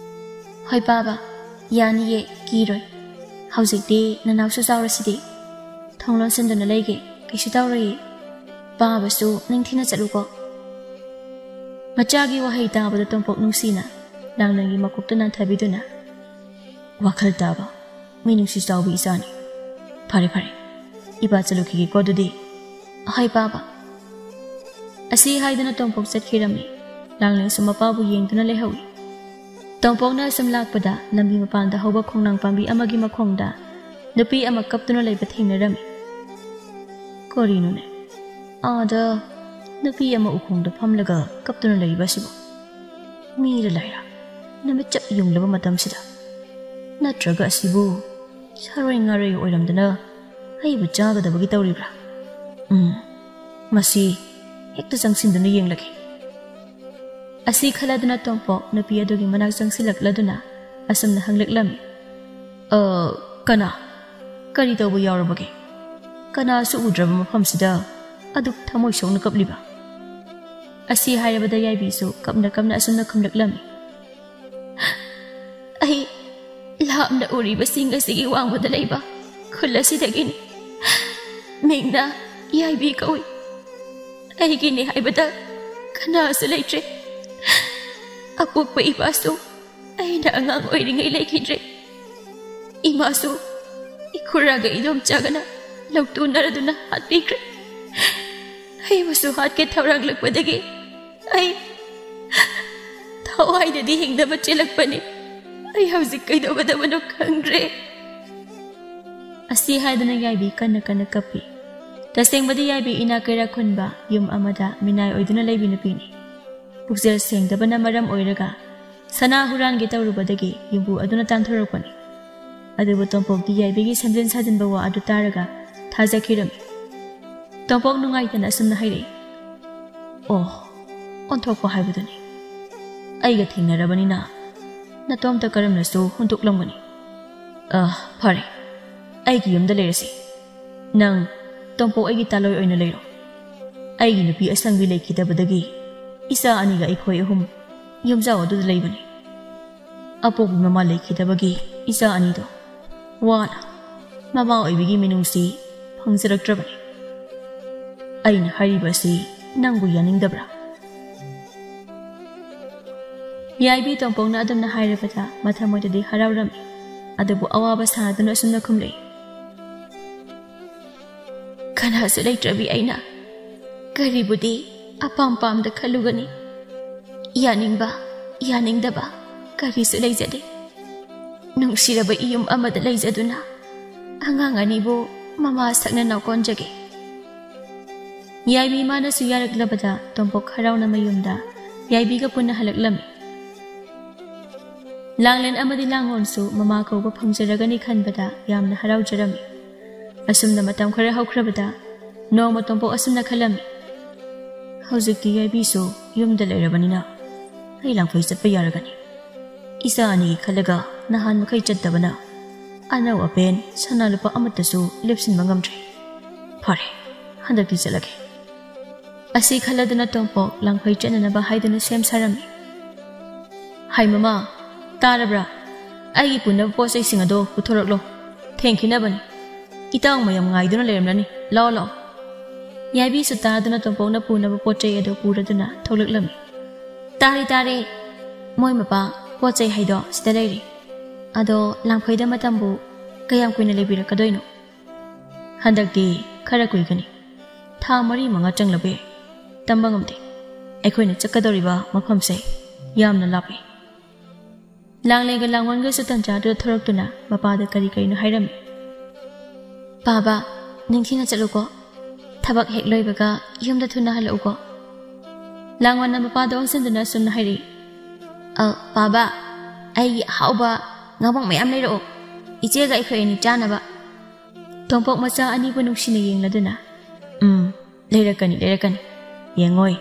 "ꯍꯣꯏ ꯄꯥꯕ, ꯌꯥꯅꯤꯌꯦ, ꯀꯤꯔꯣꯏ꯫ ꯍꯧꯖꯤꯛꯇꯤ ꯅꯅꯥꯎꯁꯨ ꯆꯥꯎꯔꯁꯤꯗꯤ꯫ ꯊꯣꯡ ꯂꯣꯟꯁꯤꯟꯗꯨꯅ ꯂꯩꯒꯦ, ꯀꯩꯁꯨ ꯇꯧꯔꯣꯏꯌꯦ꯫ ꯄꯥꯕꯁꯨ ꯅꯤꯡꯊꯤꯅ ꯆꯠꯂꯨꯀꯣ꯫" ꯃꯆꯥꯒꯤ ꯋꯥꯍꯩ ꯇꯥꯕꯗ ꯇꯣꯝꯄꯣꯛ ꯅꯨꯡꯁꯤꯅ ꯂꯥꯡꯂꯦꯟꯒꯤ ꯃꯀꯣꯛꯇ ꯅꯥꯟꯊꯕꯤꯗꯨꯅ, "ꯋꯥꯈꯜ ꯇꯥꯕ, ꯃꯤꯅꯨꯡꯁꯤ ꯆꯥꯎꯕꯤ ꯏꯆꯥꯅꯤ꯫ ꯐꯔꯦ, ꯐꯔꯦ, ꯏꯄꯥ ꯆꯠꯂꯨꯈꯤꯒꯦꯀꯣ ꯑꯗꯨꯗꯤ꯫ ꯑꯍꯣꯏ, ꯄꯥꯕ꯫" ꯑꯁꯤ ꯍꯥꯏꯗꯨꯅ ꯇꯣꯝꯄꯣꯛ ꯆꯠꯈꯤꯔꯝꯃꯤ꯫ ꯂꯥꯡꯂꯦꯟꯁꯨ ꯃꯄꯥꯕꯨ ꯌꯦꯡꯗꯨꯅ ꯂꯩꯍꯧꯏ꯫ ꯇꯣꯝꯄꯣꯛꯅ ꯑꯁꯨꯝ ꯂꯥꯛꯄꯗ ꯂꯝꯕꯤ ꯃꯄꯥꯟꯗ ꯍꯧꯕ ꯈꯣꯡꯅꯥꯡ ꯄꯥꯝꯕꯤ ꯑꯃꯒꯤ ꯃꯈꯣꯡꯗ ꯅꯨꯄꯤ ꯑꯃ ꯀꯞꯇꯨꯅ ꯂꯩꯕ ꯊꯦꯡꯅꯔꯝꯃꯤ꯫ "ꯀꯔꯤꯅꯣꯅꯦ, ꯑꯥꯗ ꯅꯨꯄꯤ ꯑꯃ ꯎꯈꯣꯡꯗ ꯐꯝꯂꯒ ꯀꯞꯇꯨꯅ ꯂꯩꯔꯤꯕ ꯑꯁꯤꯕꯨ? ꯃꯤꯔ ꯂꯥꯏꯔ, ꯅꯨꯃꯤꯠ ꯆꯞ ꯌꯨꯡꯂꯕ ꯃꯇꯝꯁꯤꯗ? ꯅꯠꯇ꯭ꯔꯒ ꯑꯁꯤꯕꯨ ꯁꯥꯔꯣꯏ ꯉꯥꯔꯣꯏ ꯑꯣꯏꯔꯝꯗꯅ ꯑꯩꯕꯨ ꯆꯥꯒꯗꯕꯒꯤ ꯇꯧꯔꯤꯕ꯭ꯔꯥ? ꯎꯝ, ꯃꯁꯤ ꯍꯦꯛꯇ ꯆꯪꯁꯤꯟꯗꯨꯅ ꯌꯦꯡꯂꯒꯦ꯫" ꯑꯁꯤ ꯈꯜꯂꯗꯨꯅ ꯇꯣꯝꯄꯣꯛ ꯅꯨꯄꯤ ꯑꯗꯨꯒꯤ ꯃꯅꯥꯛ ꯆꯪꯁꯤꯜꯂꯛꯂꯗꯨꯅ ꯑꯁꯨꯝꯅ ꯍꯪꯂꯛꯂꯝꯃꯤ, "ꯑ, ꯀꯅꯥ? ꯀꯔꯤ ꯇꯧꯕ ꯌꯥꯎꯔꯕꯒꯦ? ꯀꯅꯥꯁꯨ ꯎꯗ꯭ꯔꯕ ꯃꯐꯝꯁꯤꯗ ꯑꯗꯨꯛ ꯊꯃꯣꯏ ꯁꯣꯛꯅ ꯀꯞꯂꯤꯕ?" ꯑꯁꯤ ꯍꯥꯏꯔꯕꯗ ꯌꯥꯏꯕꯤꯁꯨ ꯀꯞꯅ ꯀꯞꯅ ꯑꯁꯨꯝꯅ ꯈꯨꯝꯂꯛꯂꯝꯃꯤ, "ꯑꯩ ꯂꯥꯞꯅ ꯎꯔꯤꯕ ꯆꯤꯡ ꯑꯁꯤꯒꯤ ꯋꯥꯡꯃꯗ ꯂꯩꯕ ꯈꯨꯜ ꯑꯁꯤꯗꯒꯤꯅꯤ꯫ ꯃꯤꯡꯅ ꯌꯥꯏꯕꯤ ꯀꯧꯏ꯫ ꯑꯩꯒꯤꯅꯤ ꯍꯥꯏꯕꯗ ꯀꯅꯥꯁꯨ ꯂꯩꯇ꯭ꯔꯦ꯫ ꯑꯄꯣꯛꯄ ꯏꯄꯥꯁꯨ ꯑꯩꯅ ꯑꯉꯥꯡ ꯑꯣꯏꯔꯤꯉꯩ ꯂꯩꯈꯤꯗ꯭ꯔꯦ꯫ ꯏꯃꯥꯁꯨ ꯏꯈꯨꯔꯥꯒ ꯏꯗꯣꯝꯆꯥꯒꯅ ꯂꯧꯇꯨꯅꯔꯗꯨꯅ ꯍꯥꯠꯄꯤꯈ꯭ꯔꯦ꯫ ꯑꯩꯕꯨꯁꯨ ꯍꯥꯠꯀꯦ ꯊꯧꯔꯥꯡꯂꯛꯄꯗꯒꯤ ꯑꯩ ꯊꯋꯥꯏꯗꯗꯤ ꯍꯤꯡꯅꯕ ꯆꯦꯜꯂꯛꯄꯅꯤ꯫ ꯑꯩ ꯍꯧꯖꯤꯛ ꯀꯩꯗꯧꯒꯗꯕꯅꯣ ꯈꯪꯗ꯭ꯔꯦ꯫" ꯑꯁꯤ ꯍꯥꯏꯗꯨꯅ ꯌꯥꯏꯕꯤ ꯀꯟꯅ ꯀꯟꯅ ꯀꯞꯄꯤ꯫ ꯇꯁꯦꯡꯕꯗꯤ ꯌꯥꯏꯕꯤ ꯏꯅꯥꯛ ꯀꯩꯔꯥꯛ ꯈꯨꯟꯕ ꯌꯨꯝ ꯑꯃꯗ ꯃꯤꯅꯥꯏ ꯑꯣꯏꯗꯨꯅ ꯂꯩꯕꯤ ꯅꯨꯄꯤꯅꯤ꯫ ꯄꯨꯛꯆꯦꯜ ꯁꯦꯡꯗꯕꯅ ꯃꯔꯝ ꯑꯣꯏꯔꯒ ꯁꯅꯥ ꯍꯨꯔꯥꯟꯒꯦ ꯇꯧꯔꯨꯕꯗꯒꯤ ꯌꯨꯝꯕꯨ ꯑꯗꯨꯅ ꯇꯥꯟꯊꯣꯔꯛꯄꯅꯤ꯫ ꯑꯗꯨꯕꯨ ꯇꯣꯝꯄꯣꯛꯇꯤ ꯌꯥꯏꯕꯤꯒꯤ ꯁꯦꯝꯖꯤꯟ ꯁꯥꯖꯤꯟꯕ ꯋꯥ ꯑꯗꯨ ꯇꯥꯔꯒ ꯊꯥꯖꯈꯤꯔꯝꯃꯤ꯫ ꯇꯣꯝꯄꯣꯛ ꯅꯨꯡꯉꯥꯏꯇꯅ ꯑꯁꯨꯝꯅ ꯍꯥꯏꯔꯛꯏ, "ꯑꯣ, ꯑꯣꯟꯊꯣꯛꯄ ꯍꯥꯏꯕꯗꯨꯅꯤ꯫ ꯑꯩꯒ ꯊꯦꯡꯅꯔꯕꯅꯤꯅ ꯅꯇꯣꯝꯇ ꯀꯔꯝꯅꯁꯨ ꯍꯨꯟꯗꯣꯛꯂꯝꯒꯅꯤ꯫ ꯑ, ꯐꯔꯦ, ꯑꯩꯒꯤ ꯌꯨꯝꯗ ꯂꯩꯔꯁꯤ꯫ ꯅꯪ ꯇꯣꯝꯄꯣꯛ ꯑꯩꯒꯤ ꯇꯥꯂꯣꯏ ꯑꯣꯏꯅ ꯂꯩꯔꯣ꯫ ꯑꯩꯒꯤ ꯅꯨꯄꯤ ꯑꯁꯪꯕꯤ ꯂꯩꯈꯤꯗꯕꯗꯒꯤ ꯏꯆꯥ ꯑꯅꯤꯒ ꯑꯩꯈꯣꯏ ꯑꯍꯨꯝ ꯌꯨꯝꯖꯥꯎ ꯑꯗꯨꯗ ꯂꯩꯕꯅꯤ꯫ ꯑꯄꯣꯛꯄꯤ ꯃꯃꯥ ꯂꯩꯈꯤꯗꯕꯒꯤ ꯏꯆꯥ ꯑꯅꯤꯗꯣ ꯋꯥꯅ ꯃꯃꯥ ꯑꯣꯏꯕꯒꯤ ꯃꯤꯅꯨꯡꯁꯤ ꯐꯪꯖꯔꯛꯇ꯭ꯔꯕꯅꯤ꯫ ꯑꯩꯅ ꯍꯥꯏꯔꯤꯕ ꯑꯁꯤ ꯅꯪꯕꯨ ꯌꯥꯅꯤꯡꯗꯕ꯭ꯔꯥ?" ꯌꯥꯏꯕꯤ ꯇꯣꯝꯄꯣꯛꯅ ꯑꯗꯨꯝꯅ ꯍꯥꯏꯔꯕꯗ ꯃꯊꯃꯣꯏꯗꯗꯤ ꯍꯔꯥꯎꯔꯝꯃꯤ꯫ ꯑꯗꯨꯕꯨ ꯑꯋꯥꯕ ꯁꯥꯗꯨꯅ ꯑꯁꯨꯝꯅ ꯈꯨꯝꯂꯛꯏ꯫ ꯀꯅꯥꯁꯨ ꯂꯩꯇ꯭ꯔꯕꯤ ꯑꯩꯅ ꯀꯔꯤꯕꯨꯗꯤ ꯑꯄꯥꯝ ꯄꯥꯝꯗ ꯈꯜꯂꯨꯒꯅꯤ? ꯌꯥꯅꯤꯡꯕ, ꯌꯥꯅꯤꯡꯗꯕ ꯀꯔꯤꯁꯨ ꯂꯩꯖꯗꯦ꯫ ꯅꯨꯡꯁꯤꯔꯕ ꯏꯌꯨꯝ ꯑꯃꯗ ꯂꯩꯖꯗꯨꯅ ꯑꯉꯥꯡ ꯑꯅꯤꯕꯨ ꯃꯃꯥ ꯁꯛꯅꯅ ꯀꯣꯟꯖꯒꯦ꯫ ꯌꯥꯏꯕꯤ ꯃꯥꯅꯁꯨ ꯌꯥꯔꯛꯂꯕꯗ ꯇꯣꯝꯄꯣꯛ ꯍꯔꯥꯎꯅ ꯃꯌꯨꯝꯗ ꯌꯥꯏꯕꯤꯒ ꯄꯨꯟꯅ ꯍꯜꯂꯛꯂꯝꯃꯤ꯫ ꯂꯥꯡꯂꯦꯟ ꯑꯃꯗꯤ ꯂꯥꯡꯉꯣꯟꯁꯨ ꯃꯃꯥ ꯀꯧꯕ ꯐꯪꯖꯔꯒꯅꯤ ꯈꯟꯕꯗ ꯌꯥꯝꯅ ꯍꯔꯥꯎꯖꯔꯝꯃꯤ꯫ ꯑꯁꯨꯝꯅ ꯃꯇꯝ ꯈꯔ ꯍꯧꯈ꯭ꯔꯕꯗ ꯅꯣꯡꯃ ꯇꯣꯝꯄꯣꯛ ꯑꯁꯨꯝꯅ ꯈꯜꯂꯝꯃꯤ꯫ ꯍꯧꯖꯤꯛꯇꯤ ꯌꯥꯏꯕꯤꯁꯨ ꯌꯨꯝꯗ ꯂꯩꯔꯕꯅꯤꯅ ꯑꯩ ꯂꯥꯡꯐꯩ ꯆꯠꯄ ꯌꯥꯔꯒꯅꯤ꯫ ꯏꯆꯥ ꯑꯅꯤꯒꯤ ꯈꯜꯂꯒ ꯅꯍꯥꯟ ꯃꯈꯩ ꯆꯠꯇꯕꯅ ꯑꯅꯧ ꯑꯄꯦꯟ ꯁꯅꯥ ꯂꯨꯄꯥ ꯑꯃꯠꯇꯁꯨ ꯂꯦꯞꯁꯤꯟꯕ ꯉꯝꯗ꯭ꯔꯦ꯫ ꯐꯔꯦ, ꯍꯟꯗꯛꯇꯤ ꯆꯠꯂꯒꯦ꯫ ꯑꯁꯤ ꯈꯜꯂꯗꯨꯅ ꯇꯣꯝꯄꯣꯛ ꯂꯥꯡꯐꯩ ꯆꯠꯅꯅꯕ ꯍꯥꯏꯗꯨꯅ ꯁꯦꯝ ꯁꯥꯔꯝꯃꯤ꯫ ꯍꯥꯏ ꯃꯃꯥ, ꯇꯥꯔꯕ꯭ꯔꯥ? ꯑꯩꯒꯤ ꯄꯨꯅꯕ ꯄꯣꯠ ꯆꯩꯁꯤꯡ ꯑꯗꯣ ꯄꯨꯊꯣꯔꯛꯂꯣ꯫ ꯊꯦꯡꯈꯤꯅꯕꯅꯤ꯫ ꯏꯇꯥꯎ ꯃꯌꯥꯝ ꯉꯥꯏꯗꯨꯅ ꯂꯩꯔꯝꯂꯅꯤ꯫ ꯂꯥꯛꯑꯣ, ꯂꯥꯛꯑꯣ꯫ ꯌꯥꯏꯕꯤꯁꯨ ꯇꯥꯗꯨꯅ ꯇꯣꯝꯄꯣꯛꯅ ꯄꯨꯅꯕ ꯄꯣꯠ ꯆꯩ ꯑꯗꯨ ꯄꯨꯔꯗꯨꯅ ꯊꯣꯛꯂꯛꯂꯝꯃꯤ꯫ ꯇꯥꯔꯦ, ꯇꯥꯔꯦ꯫ ꯃꯣꯏ ꯃꯄꯥ ꯄꯣꯠ ꯆꯩ ꯍꯥꯏꯗꯣ ꯁꯤꯗ ꯂꯩꯔꯦ꯫ ꯑꯗꯣ ꯂꯥꯡꯐꯩꯗ ꯃꯇꯝꯕꯨ ꯀꯌꯥꯝ ꯀꯨꯏꯅ ꯂꯩꯕꯤꯔꯛꯀꯗꯣꯏꯅꯣ? ꯍꯟꯗꯛꯇꯤ ꯈꯔ ꯀꯨꯏꯒꯅꯤ꯫ ꯊꯥ ꯃꯔꯤ ꯃꯉꯥ ꯆꯪꯂꯕ ꯌꯥꯏ꯫ ꯇꯝꯕ ꯉꯝꯗꯦ꯫ ꯑꯩꯈꯣꯏꯅ ꯆꯠꯀꯗꯧꯔꯤꯕ ꯃꯐꯝꯁꯦ ꯌꯥꯝꯅ ꯂꯥꯞꯄꯤ꯫ ꯂꯥꯡꯂꯩꯒ ꯂꯥꯡꯋꯥꯟꯒꯁꯨ ꯇꯟꯖꯥꯗꯨꯗ ꯊꯣꯔꯛꯇꯨꯅ ꯃꯄꯥꯗ ꯀꯔꯤ ꯀꯔꯤꯅꯣ ꯍꯥꯏꯔꯝꯃꯤ꯫ ꯄꯥꯕ, ꯅꯤꯡꯊꯤꯅ ꯆꯠꯂꯨꯀꯣ꯫ ꯊꯕꯛ ꯍꯦꯛ ꯂꯣꯏꯕꯒ ꯌꯨꯝꯗ ꯊꯨꯅ ꯍꯜꯂꯛꯎꯀꯣ꯫ ꯂꯥꯡꯋꯥꯟꯅ ꯃꯄꯥꯗ ꯑꯣꯟꯁꯤꯟꯗꯨꯅ ꯑꯁꯨꯝꯅ ꯍꯥꯏꯔꯛꯏ꯫ ꯑ, ꯄꯥꯕ, ꯑꯩꯒꯤ ꯑꯍꯥꯎꯕ ꯉꯥꯃꯣꯛ ꯃꯌꯥꯝ ꯂꯩꯔꯛꯑꯣ꯫ ꯏꯆꯦꯒ ꯑꯩꯈꯣꯏ ꯑꯅꯤ ꯆꯥꯅꯕ꯫ ꯇꯣꯝꯄꯣꯛ ꯃꯆꯥ ꯑꯅꯤꯕꯨ ꯅꯨꯡꯁꯤꯅ ꯌꯦꯡꯂꯗꯨꯅ, ꯎꯝ, ꯂꯩꯔꯛꯀꯅꯤ, ꯂꯩꯔꯛꯀꯅꯤ꯫ ꯌꯦꯡꯉꯣꯏ,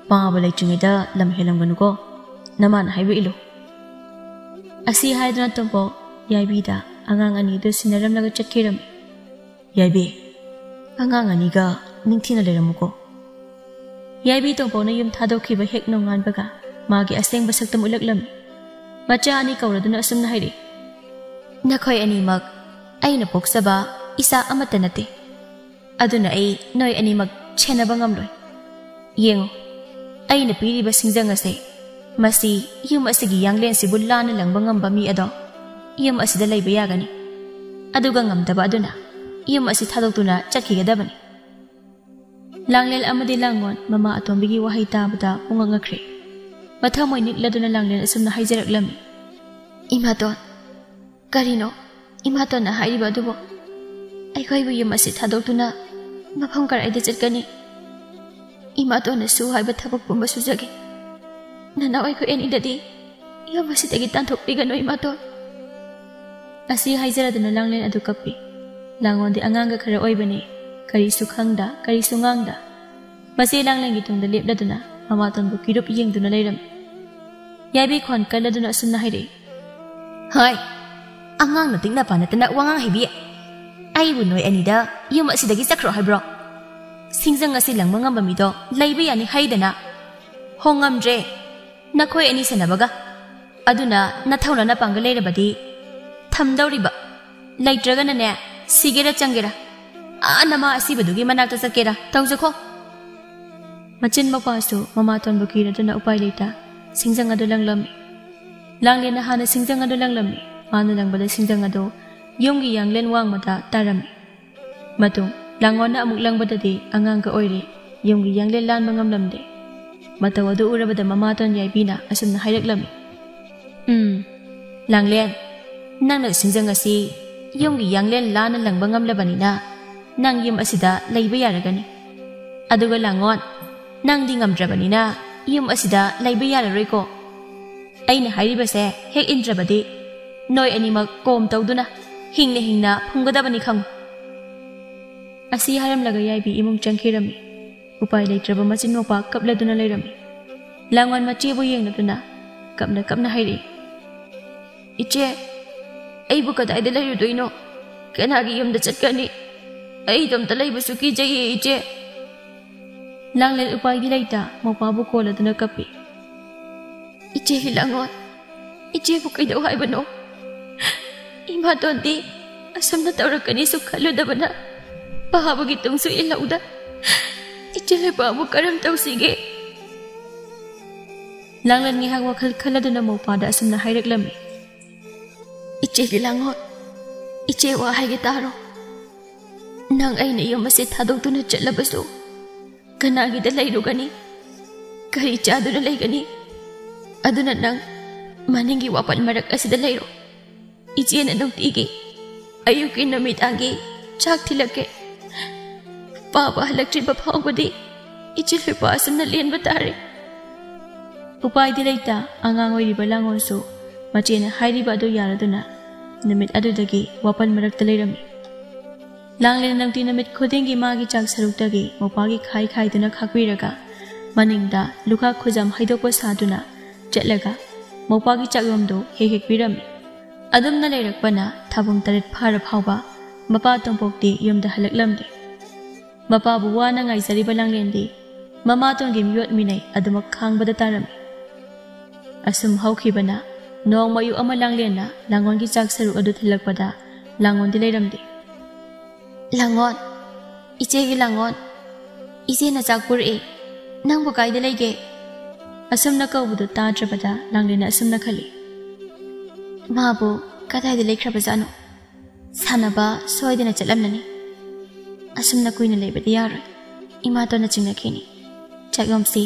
ꯄꯥꯕ ꯂꯩꯇ꯭ꯔꯤꯉꯩꯗ ꯂꯝ ꯍꯦꯜꯂꯝꯒꯅꯨꯀꯣ, ꯅꯃꯥꯅ ꯍꯥꯏꯕ ꯏꯜꯂꯨ꯫ ꯑꯁꯤ ꯍꯥꯏꯗꯨꯅ ꯇꯣꯝꯄꯣꯛ ꯌꯥꯏꯕꯤꯗ ꯑꯉꯥꯡ ꯑꯅꯤꯗꯨ ꯁꯤꯟꯅꯔꯝꯂꯒ ꯆꯠꯈꯤꯔꯝꯃꯤ꯫ ꯌꯥꯏꯕꯤ, ꯑꯉꯥꯡ ꯑꯅꯤꯒ ꯅꯤꯡꯊꯤꯅ ꯂꯩꯔꯝꯃꯨꯀꯣ꯫ ꯌꯥꯏꯕꯤ ꯇꯣꯝꯄꯣꯛꯅ ꯌꯨꯝ ꯊꯥꯗꯣꯛꯈꯤꯕ ꯍꯦꯛ ꯅꯣꯡꯉꯥꯟꯕꯒ ꯃꯥꯒꯤ ꯑꯁꯦꯡꯕ ꯁꯛꯇꯝ ꯎꯠꯂꯛꯂꯝꯃꯤ꯫ ꯃꯆꯥ ꯑꯅꯤ ꯀꯧꯔꯗꯨꯅ ꯑꯁꯨꯝꯅ ꯍꯥꯏꯔꯛꯏ, ꯅꯈꯣꯏ ꯑꯅꯤꯃꯛ ꯑꯩꯅ ꯄꯣꯛꯆꯕ ꯏꯆꯥ ꯑꯃꯠꯇ ꯅꯠꯇꯦ꯫ ꯑꯗꯨꯅ ꯑꯩ ꯅꯣꯏ ꯑꯅꯤꯃꯛ ꯁꯦꯟꯅꯕ ꯉꯝꯂꯣꯏ꯫ ꯌꯦꯡꯉꯨ, ꯑꯩꯅ ꯄꯤꯔꯤꯕ ꯁꯤꯡꯖꯪ ꯑꯁꯦ ꯃꯁꯤ ꯌꯨꯝ ꯑꯁꯤꯒꯤ ꯌꯥꯡꯂꯦꯟꯁꯤꯕꯨ ꯂꯥꯟꯅ ꯂꯪꯕ ꯉꯝꯕ ꯃꯤ ꯑꯗꯣ ꯌꯨꯝ ꯑꯁꯤꯗ ꯂꯩꯕ ꯌꯥꯒꯅꯤ, ꯑꯗꯨꯒ ꯉꯝꯗꯕ ꯑꯗꯨꯅ ꯌꯨꯝ ꯑꯁꯤ ꯊꯥꯗꯣꯛꯇꯨꯅ ꯆꯠꯈꯤꯒꯗꯕꯅꯤ꯫ ꯂꯥꯡꯂꯦꯟ ꯑꯃꯗꯤ ꯂꯥꯡꯉꯣꯟ ꯃꯃꯥ ꯑꯇꯣꯝꯕꯤꯒꯤ ꯋꯥꯍꯩ ꯇꯥꯕꯗ ꯄꯨꯡꯉꯛ ꯉꯛꯈ꯭ꯔꯦ꯫ ꯃꯊꯃꯣꯏ ꯅꯤꯛꯂꯗꯨꯅ ꯂꯥꯡꯂꯦꯟ ꯑꯁꯨꯝꯅ ꯍꯥꯏꯖꯔꯛꯂꯝꯃꯤ, "ꯏꯃꯥꯇꯣꯟ, ꯀꯔꯤꯅꯣ ꯏꯃꯥꯇꯣꯟꯅ ꯍꯥꯏꯔꯤꯕ ꯑꯗꯨꯕꯨ? ꯑꯩꯈꯣꯏꯕꯨ ꯌꯨꯝ ꯑꯁꯤ ꯊꯥꯗꯣꯛꯇꯨꯅ ꯃꯐꯝ ꯀꯗꯥꯏꯗ ꯆꯠꯀꯅꯤ? ꯏꯃꯥꯇꯣꯟꯅ ꯁꯨ ꯍꯥꯏꯕ ꯊꯕꯛ ꯄꯨꯝꯕ ꯁꯨꯖꯒꯦ꯫ ꯅꯅꯥꯎ ꯑꯩꯈꯣꯏ ꯑꯅꯤꯗꯗꯤ ꯌꯨꯝ ꯑꯁꯤꯗꯒꯤ ꯇꯥꯟꯊꯣꯛꯄꯤꯒꯅꯨ ꯏꯃꯥꯇꯣꯟ"꯫ ꯑꯁꯤ ꯍꯥꯏꯖꯔꯗꯨꯅ ꯂꯥꯡꯂꯦꯟ ꯑꯗꯨ ꯀꯞꯄꯤ꯫ ꯂꯥꯡꯉꯣꯟꯗꯤ ꯑꯉꯥꯡꯒ ꯈꯔ ꯑꯣꯏꯕꯅꯤ, ꯀꯔꯤꯁꯨ ꯈꯪꯗ, ꯀꯔꯤꯁꯨ ꯉꯥꯡꯗ꯫ ꯃꯆꯦ ꯂꯥꯡꯂꯦꯟꯒꯤ ꯇꯨꯡꯗ ꯂꯦꯞꯂꯗꯨꯅ ꯃꯃꯥꯇꯣꯟꯕꯨ ꯀꯤꯔꯨꯞ ꯌꯦꯡꯗꯨꯅ ꯂꯩꯔꯝꯃꯤ꯫ ꯌꯥꯏꯕꯤ ꯈꯣꯟ ꯀꯜꯂꯗꯨꯅ ꯑꯁꯨꯝꯅ ꯍꯥꯏꯔꯛꯏ, "ꯍꯣꯏ, ꯑꯉꯥꯡ ꯅꯇꯤꯛ ꯅꯄꯥ ꯅꯠꯇꯅ ꯋꯥꯉꯥꯡ ꯍꯩꯕꯤ꯫ ꯑꯩꯕꯨ ꯅꯣꯏ ꯑꯅꯤꯗ ꯌꯨꯝ ꯑꯁꯤꯗꯒꯤ ꯆꯠꯈ꯭ꯔꯣ ꯍꯥꯏꯕ꯭ꯔꯣ? ꯁꯤꯡꯖꯪ ꯑꯁꯤ ꯂꯪꯕ ꯉꯝꯕ ꯃꯤꯗꯣ ꯂꯩꯕ ꯌꯥꯅꯤ ꯍꯥꯏꯗꯅ? ꯍꯣꯡꯉꯝꯗ꯭ꯔꯦ꯫ ꯅꯈꯣꯏ ꯑꯅꯤ ꯁꯦꯟꯅꯕꯒ꯫ ꯑꯗꯨꯅ ꯅꯊꯧꯅ ꯅꯄꯥꯡꯒ ꯂꯩꯔꯕꯗꯤ ꯊꯝꯗꯧꯔꯤꯕ꯫ ꯂꯩꯇ꯭ꯔꯒꯅꯅꯦ, ꯁꯤꯒꯦꯔꯥ ꯆꯪꯒꯦꯔꯥ, ꯑꯥ ꯅꯃꯥ ꯑꯁꯤꯕꯗꯨꯒꯤ ꯃꯅꯥꯛꯇ ꯆꯠꯀꯦꯔꯥ ꯇꯧꯖꯈꯣ"꯫ ꯃꯆꯤꯟ ꯃꯧꯄꯥꯁꯨ ꯃꯃꯥꯇꯣꯟꯕꯨ ꯀꯤꯔꯗꯨꯅ ꯎꯄꯥꯏ ꯂꯩꯇ ꯁꯤꯡꯖꯪ ꯑꯗꯨ ꯂꯪꯂꯝꯃꯤ꯫ ꯂꯥꯡꯂꯦꯟꯅ ꯍꯥꯟꯅ ꯁꯤꯡꯖꯪ ꯑꯗꯨ ꯂꯪꯂꯝꯃꯤ꯫ ꯃꯥꯅ ꯂꯪꯕꯗ ꯁꯤꯡꯖꯪ ꯑꯗꯨ ꯌꯨꯝꯒꯤ ꯌꯥꯡꯂꯦꯟ ꯋꯥꯡꯃꯗ ꯇꯥꯔꯝꯃꯤ꯫ ꯃꯇꯨꯡ ꯂꯥꯡꯉꯣꯟꯅ ꯑꯃꯨꯛ ꯂꯪꯕꯗꯗꯤ ꯑꯉꯥꯡꯒ ꯑꯣꯏꯔꯤ, ꯌꯨꯝꯒꯤ ꯌꯥꯡꯂꯦꯟ ꯂꯥꯟꯕ ꯉꯝꯂꯝꯗꯦ꯫ ꯃꯇꯧ ꯑꯗꯨ ꯎꯔꯕꯗ ꯃꯃꯥꯇꯣꯟ ꯌꯥꯏꯕꯤꯅ ꯑꯁꯨꯝꯅ ꯍꯥꯏꯔꯛꯂꯝꯃꯤ, "ꯎꯝ, ꯂꯥꯡꯂꯦꯟ, ꯅꯪꯅ ꯁꯤꯡꯖꯪ ꯑꯁꯤ ꯌꯨꯝꯒꯤ ꯌꯥꯡꯂꯦꯟ ꯂꯥꯟꯅ ꯂꯪꯕ ꯉꯝꯂꯕꯅꯤꯅ ꯅꯪ ꯌꯨꯝ ꯑꯁꯤꯗ ꯂꯩꯕ ꯌꯥꯔꯒꯅꯤ꯫ ꯑꯗꯨꯒ ꯂꯥꯡꯉꯣꯟ, ꯅꯪꯗꯤ ꯉꯝꯗ꯭ꯔꯕꯅꯤꯅ ꯌꯨꯝ ꯑꯁꯤꯗ ꯂꯩꯕ ꯌꯥꯔꯔꯣꯏꯀꯣ꯫ ꯑꯩꯅ ꯍꯥꯏꯔꯤꯕꯁꯦ ꯍꯦꯛ ꯏꯟꯗ꯭ꯔꯕꯗꯤ ꯅꯣꯏ ꯑꯅꯤꯃꯛ ꯀꯣꯝ ꯇꯧꯗꯨꯅ ꯍꯤꯡꯅ ꯍꯤꯡꯅ ꯐꯨꯝꯒꯗꯕꯅꯤ ꯈꯪꯉꯨ"꯫ ꯑꯁꯤ ꯍꯥꯏꯔꯝꯂꯒ ꯌꯥꯏꯕꯤ ꯏꯃꯨꯡ ꯆꯪꯈꯤꯔꯝꯃꯤ꯫ ꯎꯄꯥꯏ ꯂꯩꯇ꯭ꯔꯕ ꯃꯆꯤꯟ ꯃꯧꯄꯥ ꯀꯞꯂꯗꯨꯅ ꯂꯩꯔꯝꯃꯤ꯫ ꯂꯥꯡꯉꯣꯟ ꯃꯆꯦꯕꯨ ꯌꯦꯡꯂꯗꯨꯅ ꯀꯞꯅ ꯀꯞꯅ ꯍꯥꯏꯔꯛꯏ, "ꯏꯆꯦ, ꯑꯩꯕꯨ ꯀꯗꯥꯏꯗ ꯂꯩꯔꯨꯗꯣꯏꯅꯣ? ꯀꯅꯥꯒꯤ ꯌꯨꯝꯗ ꯆꯠꯀꯅꯤ? ꯑꯩ ꯏꯇꯣꯝꯇ ꯂꯩꯕꯁꯨ ꯀꯤꯖꯩꯌꯦ ꯏꯆꯦ"꯫ ꯂꯥꯡꯂꯦꯟ ꯎꯄꯥꯏꯗꯤ ꯂꯩꯇ ꯃꯧꯄꯥꯕꯨ ꯀꯣꯜꯂꯗꯨꯅ ꯀꯞꯄꯤ꯫ "ꯏꯆꯦ ꯂꯥꯡꯉꯣꯟ, ꯏꯆꯦꯕꯨ ꯀꯩꯗꯧ ꯍꯥꯏꯕꯅꯣ? ꯏꯃꯥꯇꯣꯟꯗꯤ ꯑꯁꯨꯝꯅ ꯇꯧꯔꯛꯀꯅꯤꯁꯨ ꯈꯜꯂꯨꯗꯕꯅ ꯄꯥꯕꯒꯤ ꯇꯨꯡꯁꯨ ꯏꯜꯍꯧꯗ ꯏꯆꯦ ꯂꯩꯄꯥꯕꯨ ꯀꯔꯝ ꯇꯧꯁꯤꯒꯦ?" ꯂꯥꯡꯂꯦꯟ ꯉꯥꯏꯍꯥꯛ ꯋꯥꯈꯜ ꯈꯜꯂꯗꯨꯅ ꯃꯧꯄꯥꯗ ꯑꯁꯨꯝꯅ ꯍꯥꯏꯔꯛꯂꯝꯃꯤ꯫ "ꯏꯆꯦꯒꯤ ꯂꯥꯡꯉꯣꯜ, ꯏꯆꯦ ꯋꯥ ꯍꯥꯏꯒꯦ ꯇꯥꯔꯣ꯫ ꯅꯪ ꯑꯩꯅ ꯌꯨꯝ ꯑꯁꯤ ꯊꯥꯗꯣꯛꯇꯨꯅ ꯆꯠꯂꯕꯁꯨ ꯀꯅꯥꯒꯤꯗ ꯂꯩꯔꯨꯒꯅꯤ? ꯀꯔꯤ ꯆꯥꯗꯨꯅ ꯂꯩꯒꯅꯤ? ꯑꯗꯨꯅ ꯅꯪ ꯃꯅꯤꯡꯒꯤ ꯋꯥꯄꯜ ꯃꯔꯛ ꯑꯁꯤꯗ ꯂꯩꯔꯣ꯫ ꯏꯆꯦꯅ ꯅꯨꯡꯇꯤꯒꯤ ꯑꯌꯨꯛꯀꯤ ꯅꯨꯃꯤꯗꯥꯡꯒꯤ ꯆꯥꯛ ꯊꯤꯜꯂꯛꯀꯦ꯫ ꯄꯥꯕ ꯍꯜꯂꯛꯇ꯭ꯔꯤꯕ ꯐꯥꯎꯕꯗꯤ ꯏꯆꯦ ꯂꯨꯄꯥ ꯑꯁꯨꯝꯅ ꯂꯦꯟꯕ ꯇꯥꯔꯦ"꯫ ꯎꯄꯥꯏꯗꯤ ꯂꯩꯇ, ꯑꯉꯥꯡ ꯑꯣꯏꯔꯤꯕ ꯂꯥꯡꯉꯣꯜꯁꯨ ꯃꯆꯦꯅ ꯍꯥꯏꯔꯤꯕ ꯑꯗꯨ ꯌꯥꯔꯗꯨꯅ ꯅꯨꯃꯤꯠ ꯑꯗꯨꯗꯒꯤ ꯋꯥꯄꯜ ꯃꯔꯛꯇ ꯂꯩꯔꯝꯃꯤ꯫ ꯂꯥꯡꯂꯦꯟ ꯅꯨꯡꯇꯤ ꯅꯨꯃꯤꯠ ꯈꯨꯗꯤꯡꯒꯤ ꯃꯥꯒꯤ ꯆꯥꯛ ꯁꯔꯨꯛꯇꯒꯤ ꯃꯧꯄꯥꯒꯤ ꯈꯥꯏ ꯈꯥꯏꯗꯨꯅ ꯈꯥꯛꯄꯤꯔꯒ ꯃꯅꯤꯡꯗ ꯂꯨꯈꯥꯛ ꯈꯨꯖꯝ ꯍꯩꯗꯣꯛꯄ ꯁꯥꯗꯨꯅ ꯆꯠꯂꯒ ꯃꯧꯄꯥꯒꯤ ꯆꯥꯛꯌꯣꯝꯗꯨ ꯍꯦꯛ ꯍꯦꯛ ꯄꯤꯔꯝꯃꯤ꯫ ꯑꯗꯨꯝꯅ ꯂꯩꯔꯛꯄꯅ ꯊꯥꯕꯨꯡ ꯇꯔꯦꯠ ꯐꯥꯔ ꯐꯥꯎꯕ ꯃꯄꯥ ꯇꯣꯝꯄꯣꯛꯇꯤ ꯌꯨꯝꯗ ꯍꯜꯂꯛꯂꯝꯗꯦ꯫ ꯃꯄꯥꯕꯨ ꯋꯥꯅ ꯉꯥꯏꯖꯔꯤꯕ ꯂꯥꯡꯂꯦꯟꯗꯤ ꯃꯃꯥꯇꯣꯟꯒꯤ ꯃꯤꯑꯣꯠ ꯃꯤꯅꯩ ꯑꯗꯨꯃꯛ ꯈꯥꯡꯕꯗ ꯇꯥꯔꯝꯃꯤ꯫ ꯑꯁꯨꯝ ꯍꯧꯈꯤꯕꯅ ꯅꯣꯡꯃ ꯑꯌꯨꯛ ꯑꯃ ꯂꯥꯡꯂꯦꯟꯅ ꯂꯥꯡꯉꯣꯟꯒꯤ ꯆꯥꯛ ꯁꯔꯨꯛ ꯑꯗꯨ ꯊꯤꯜꯂꯛꯄꯗ ꯂꯥꯡꯉꯣꯟꯗꯤ ꯂꯩꯔꯝꯗꯦ꯫ "ꯂꯥꯡꯉꯣꯟ, ꯏꯆꯦꯒꯤ ꯂꯥꯡꯉꯣꯟ, ꯏꯆꯦꯅ ꯆꯥꯛ ꯄꯨꯔꯛꯑꯦ, ꯅꯪꯕꯨ ꯀꯥꯏꯗ ꯂꯩꯒꯦ?" ꯑꯁꯨꯝꯅ ꯀꯧꯕꯗꯨ ꯇꯥꯗ꯭ꯔꯕꯗ ꯂꯥꯡꯂꯦꯟꯅ ꯑꯁꯨꯝꯅ ꯈꯜꯂꯤ, "ꯃꯥꯕꯨ ꯀꯗꯥꯏꯗ ꯂꯩꯈ꯭ꯔꯕꯖꯥꯠꯅꯣ? ꯁꯥꯟꯅꯕ ꯁꯣꯏꯗꯅ ꯆꯠꯂꯝꯂꯅꯤ꯫ ꯑꯁꯨꯝꯅ ꯀꯨꯏꯅ ꯂꯩꯕꯗꯤ ꯌꯥꯔꯣꯏ, ꯏꯃꯥꯇꯣꯟꯅ ꯆꯤꯡꯅꯈꯤꯅꯤ꯫ ꯆꯥꯛꯌꯣꯝꯁꯤ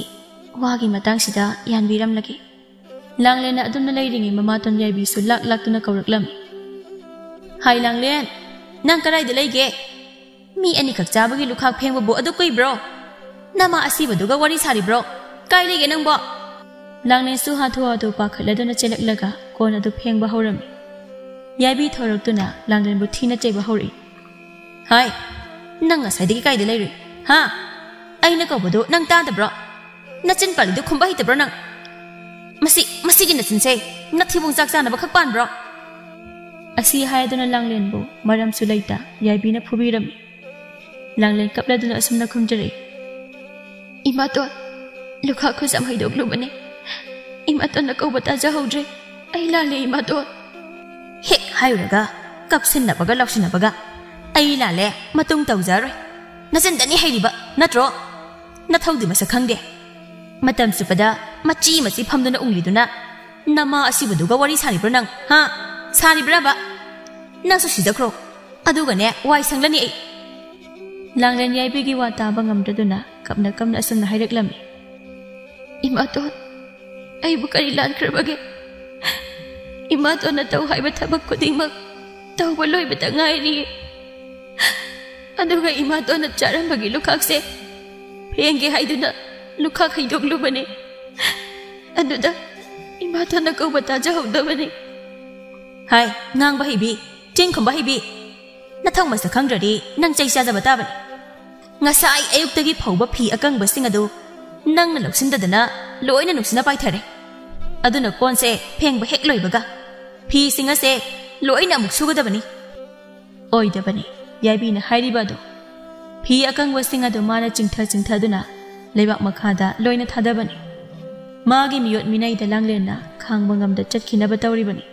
ꯋꯥꯒꯤ ꯃꯇꯥꯡꯁꯤꯗ ꯌꯥꯟꯕꯤꯔꯝꯂꯒꯦ"꯫ ꯂꯥꯡꯂꯦꯟꯅ ꯑꯗꯨꯝꯅ ꯂꯩꯔꯤꯉꯩ ꯃꯃꯥꯇꯣꯟ ꯌꯥꯏꯕꯤꯁꯨ ꯂꯥꯛ ꯂꯥꯛꯇꯨꯅ ꯀꯧꯔꯛꯂꯝꯃꯤ꯫ "ꯍꯥꯏ ꯂꯥꯡꯂꯦꯟ, ꯅꯪ ꯀꯗꯥꯏꯗ ꯂꯩꯒꯦ? ꯃꯤ ꯑꯅꯤꯈꯛ ꯆꯥꯕꯒꯤ ꯂꯨꯈꯥꯛ ꯐꯦꯡꯕꯕꯨ ꯑꯗꯨ ꯀꯨꯏꯕ꯭ꯔꯣ? ꯅꯃꯥ ꯑꯁꯤꯕꯗꯨꯒ ꯋꯥꯔꯤ ꯁꯥꯔꯤꯕ꯭ꯔꯣ? ꯀꯥꯏ ꯂꯩꯒꯦ ꯅꯪꯕꯣ?" ꯂꯥꯡꯂꯦꯟꯁꯨ ꯍꯥꯊꯨ ꯍꯥꯊꯨ ꯄꯥꯈꯠꯂꯗꯨꯅ ꯆꯦꯜꯂꯛꯂꯒ ꯀꯣꯟ ꯑꯗꯨ ꯐꯦꯡꯕ ꯍꯧꯔꯝꯃꯤ꯫ ꯌꯥꯏꯕꯤ ꯊꯣꯔꯛꯇꯨꯅ ꯂꯥꯡꯂꯦꯟꯕꯨ ꯊꯤꯅ ꯆꯩꯕ ꯍꯧꯔꯛꯏ꯫ "ꯍꯥꯏ, ꯅꯪ ꯉꯁꯥꯏꯗꯒꯤ ꯀꯥꯏꯗ ꯂꯩꯔꯨꯏ? ꯍꯥ? ꯑꯩꯅ ꯀꯧꯕꯗꯨ ꯅꯪ ꯇꯥꯗꯕ꯭ꯔꯣ? ꯅꯆꯤꯟ ꯄꯥꯜꯂꯤꯗꯨ ꯈꯨꯝꯕ ꯍꯩꯇꯕ꯭ꯔꯣ ꯅꯪ? ꯃꯁꯤ, ꯃꯁꯤꯒꯤ ꯅꯆꯤꯟꯁꯦ ꯅꯊꯤꯕꯣꯡ ꯆꯥꯛ ꯆꯥꯅꯕ ꯈꯛ ꯄꯥꯟꯕ꯭ꯔꯣ?" ꯑꯁꯤ ꯍꯥꯏꯗꯨꯅ ꯂꯥꯡꯂꯦꯟꯕꯨ ꯃꯔꯝꯁꯨ ꯂꯩꯇ ꯌꯥꯏꯕꯤꯅ ꯐꯨꯕꯤꯔꯝꯃꯤ꯫ ꯂꯥꯡꯂꯦꯟ ꯀꯞꯂꯗꯨꯅ ꯑꯁꯨꯝꯅ ꯈꯨꯝꯖꯔꯛꯏ꯫ "ꯏꯃꯥꯇꯣꯟ, ꯂꯨꯈꯥꯛ ꯈꯨꯖꯝ ꯍꯩꯗꯣꯛꯂꯨꯕꯅꯦ꯫ ꯏꯃꯥꯇꯣꯟꯅ ꯀꯧꯕ ꯇꯥꯖꯍꯧꯗ꯭ꯔꯦ꯫ ꯑꯩ ꯂꯥꯜꯂꯦ, ꯏꯃꯥꯇꯣꯟ"꯫ ꯍꯦꯛ ꯍꯥꯏꯔꯨꯔꯒ ꯀꯞꯁꯤꯟꯅꯕꯒ ꯂꯥꯎꯁꯤꯟꯅꯕꯒ꯫ "ꯑꯩ ꯂꯥꯜꯂꯦ, ꯃꯇꯨꯡ ꯇꯧꯖꯔꯣꯏ꯫ ꯅꯆꯤꯟꯗꯅꯤ ꯍꯩꯔꯤꯕ, ꯅꯠꯇ꯭ꯔꯣ? ꯅꯊꯧꯗꯤ ꯃꯁꯛ ꯈꯪꯗꯦ꯫ ꯃꯇꯝ ꯆꯨꯞꯄꯗ ꯃꯆꯤ ꯃꯆꯤ ꯐꯝꯗꯨꯅ ꯎꯪꯂꯤꯗꯨꯅ? ꯅꯃꯥ ꯑꯁꯤꯕꯗꯨꯒ ꯋꯥꯔꯤ ꯁꯥꯔꯤꯕ꯭ꯔꯣ ꯅꯪ? ꯍꯥ? ꯁꯥꯔꯤꯕ꯭ꯔꯕ? ꯅꯪꯁꯨ ꯁꯤꯖꯈ꯭ꯔꯣ꯫ ꯑꯗꯨꯒꯅꯦ, ꯋꯥꯏ ꯁꯪꯂꯅꯤ ꯑꯩ꯫ ꯂꯥꯡꯂꯦꯟ ꯌꯥꯏꯕꯤꯒꯤ ꯋꯥ ꯇꯥꯕ ꯉꯝꯗ꯭ꯔꯗꯨꯅ ꯀꯞꯅ ꯀꯞꯅ ꯑꯁꯨꯝꯅ ꯍꯥꯏꯔꯛꯂꯝꯃꯤ꯫ "ꯏꯃꯥꯇꯣꯟ, ꯑꯩꯕꯨ ꯀꯔꯤ ꯂꯥꯟꯈ꯭ꯔꯕꯒꯦ? ꯏꯃꯥꯇꯣꯟꯅ ꯇꯧ ꯍꯥꯏꯕ ꯊꯕꯛ ꯈꯨꯗꯤꯡꯃꯛ ꯇꯧꯕ ꯂꯣꯏꯕꯗ ꯉꯥꯏꯔꯤꯌꯦ꯫ ꯑꯗꯨꯒ ꯏꯃꯥꯇꯣꯟꯅ ꯆꯥꯔꯝꯕꯒꯤ ꯂꯨꯈꯥꯛꯁꯦ ꯐꯦꯡꯒꯦ ꯍꯥꯏꯗꯨꯅ ꯂꯨꯈꯥꯛ ꯍꯩꯗꯣꯛꯂꯨꯕꯅꯤ꯫ ꯑꯗꯨꯗ ꯏꯃꯥꯇꯣꯟꯅ ꯀꯧꯕ ꯇꯥꯖꯍꯧꯗꯕꯅꯤ꯫" ꯍꯥꯏ, ꯉꯥꯡꯕ ꯍꯩꯕꯤ, ꯆꯤꯟ ꯈꯨꯝꯕ ꯍꯩꯕꯤ, ꯅꯊꯧ ꯃꯁꯛ ꯈꯪꯗ꯭ꯔꯗꯤ ꯅꯪ ꯆꯩ ꯆꯥꯖꯕ ꯇꯥꯕꯅꯤ꯫ ꯉꯁꯥꯏ ꯑꯌꯨꯛꯇꯒꯤ ꯐꯧꯕ ꯐꯤ ꯑꯀꯪꯕꯁꯤꯡ ꯑꯗꯨ ꯅꯪꯅ ꯂꯧꯁꯤꯟꯗꯗꯅ ꯂꯣꯏꯅ ꯅꯨꯡꯁꯤꯠꯅ ꯄꯥꯏꯊꯔꯦ꯫ ꯑꯗꯨꯅ ꯀꯣꯟꯁꯦ ꯐꯦꯡꯕ ꯍꯦꯛ ꯂꯣꯏꯕꯒ ꯐꯤꯁꯤꯡ ꯑꯁꯦ ꯂꯣꯏꯅ ꯑꯃꯨꯛ ꯁꯨꯒꯗꯕꯅꯤ꯫ ꯑꯣꯏꯗꯕꯅꯤ, ꯌꯥꯏꯕꯤꯅ ꯍꯥꯏꯔꯤꯕ ꯑꯗꯨ꯫ ꯐꯤ ꯑꯀꯪꯕꯁꯤꯡ ꯑꯗꯨ ꯃꯥꯅ ꯆꯤꯡꯊ ꯆꯤꯡꯊꯗꯨꯅ ꯂꯩꯕꯥꯛ ꯃꯈꯥꯗ ꯂꯣꯏꯅ ꯊꯥꯗꯕꯅꯤ꯫ ꯃꯥꯒꯤ ꯃꯤꯑꯣꯠ ꯃꯤꯅꯩꯗ ꯂꯥꯡꯂꯦꯟꯅ ꯈꯥꯡꯕ ꯉꯝꯗ ꯆꯠꯈꯤꯅꯕ ꯇꯧꯔꯤꯕꯅꯤ꯫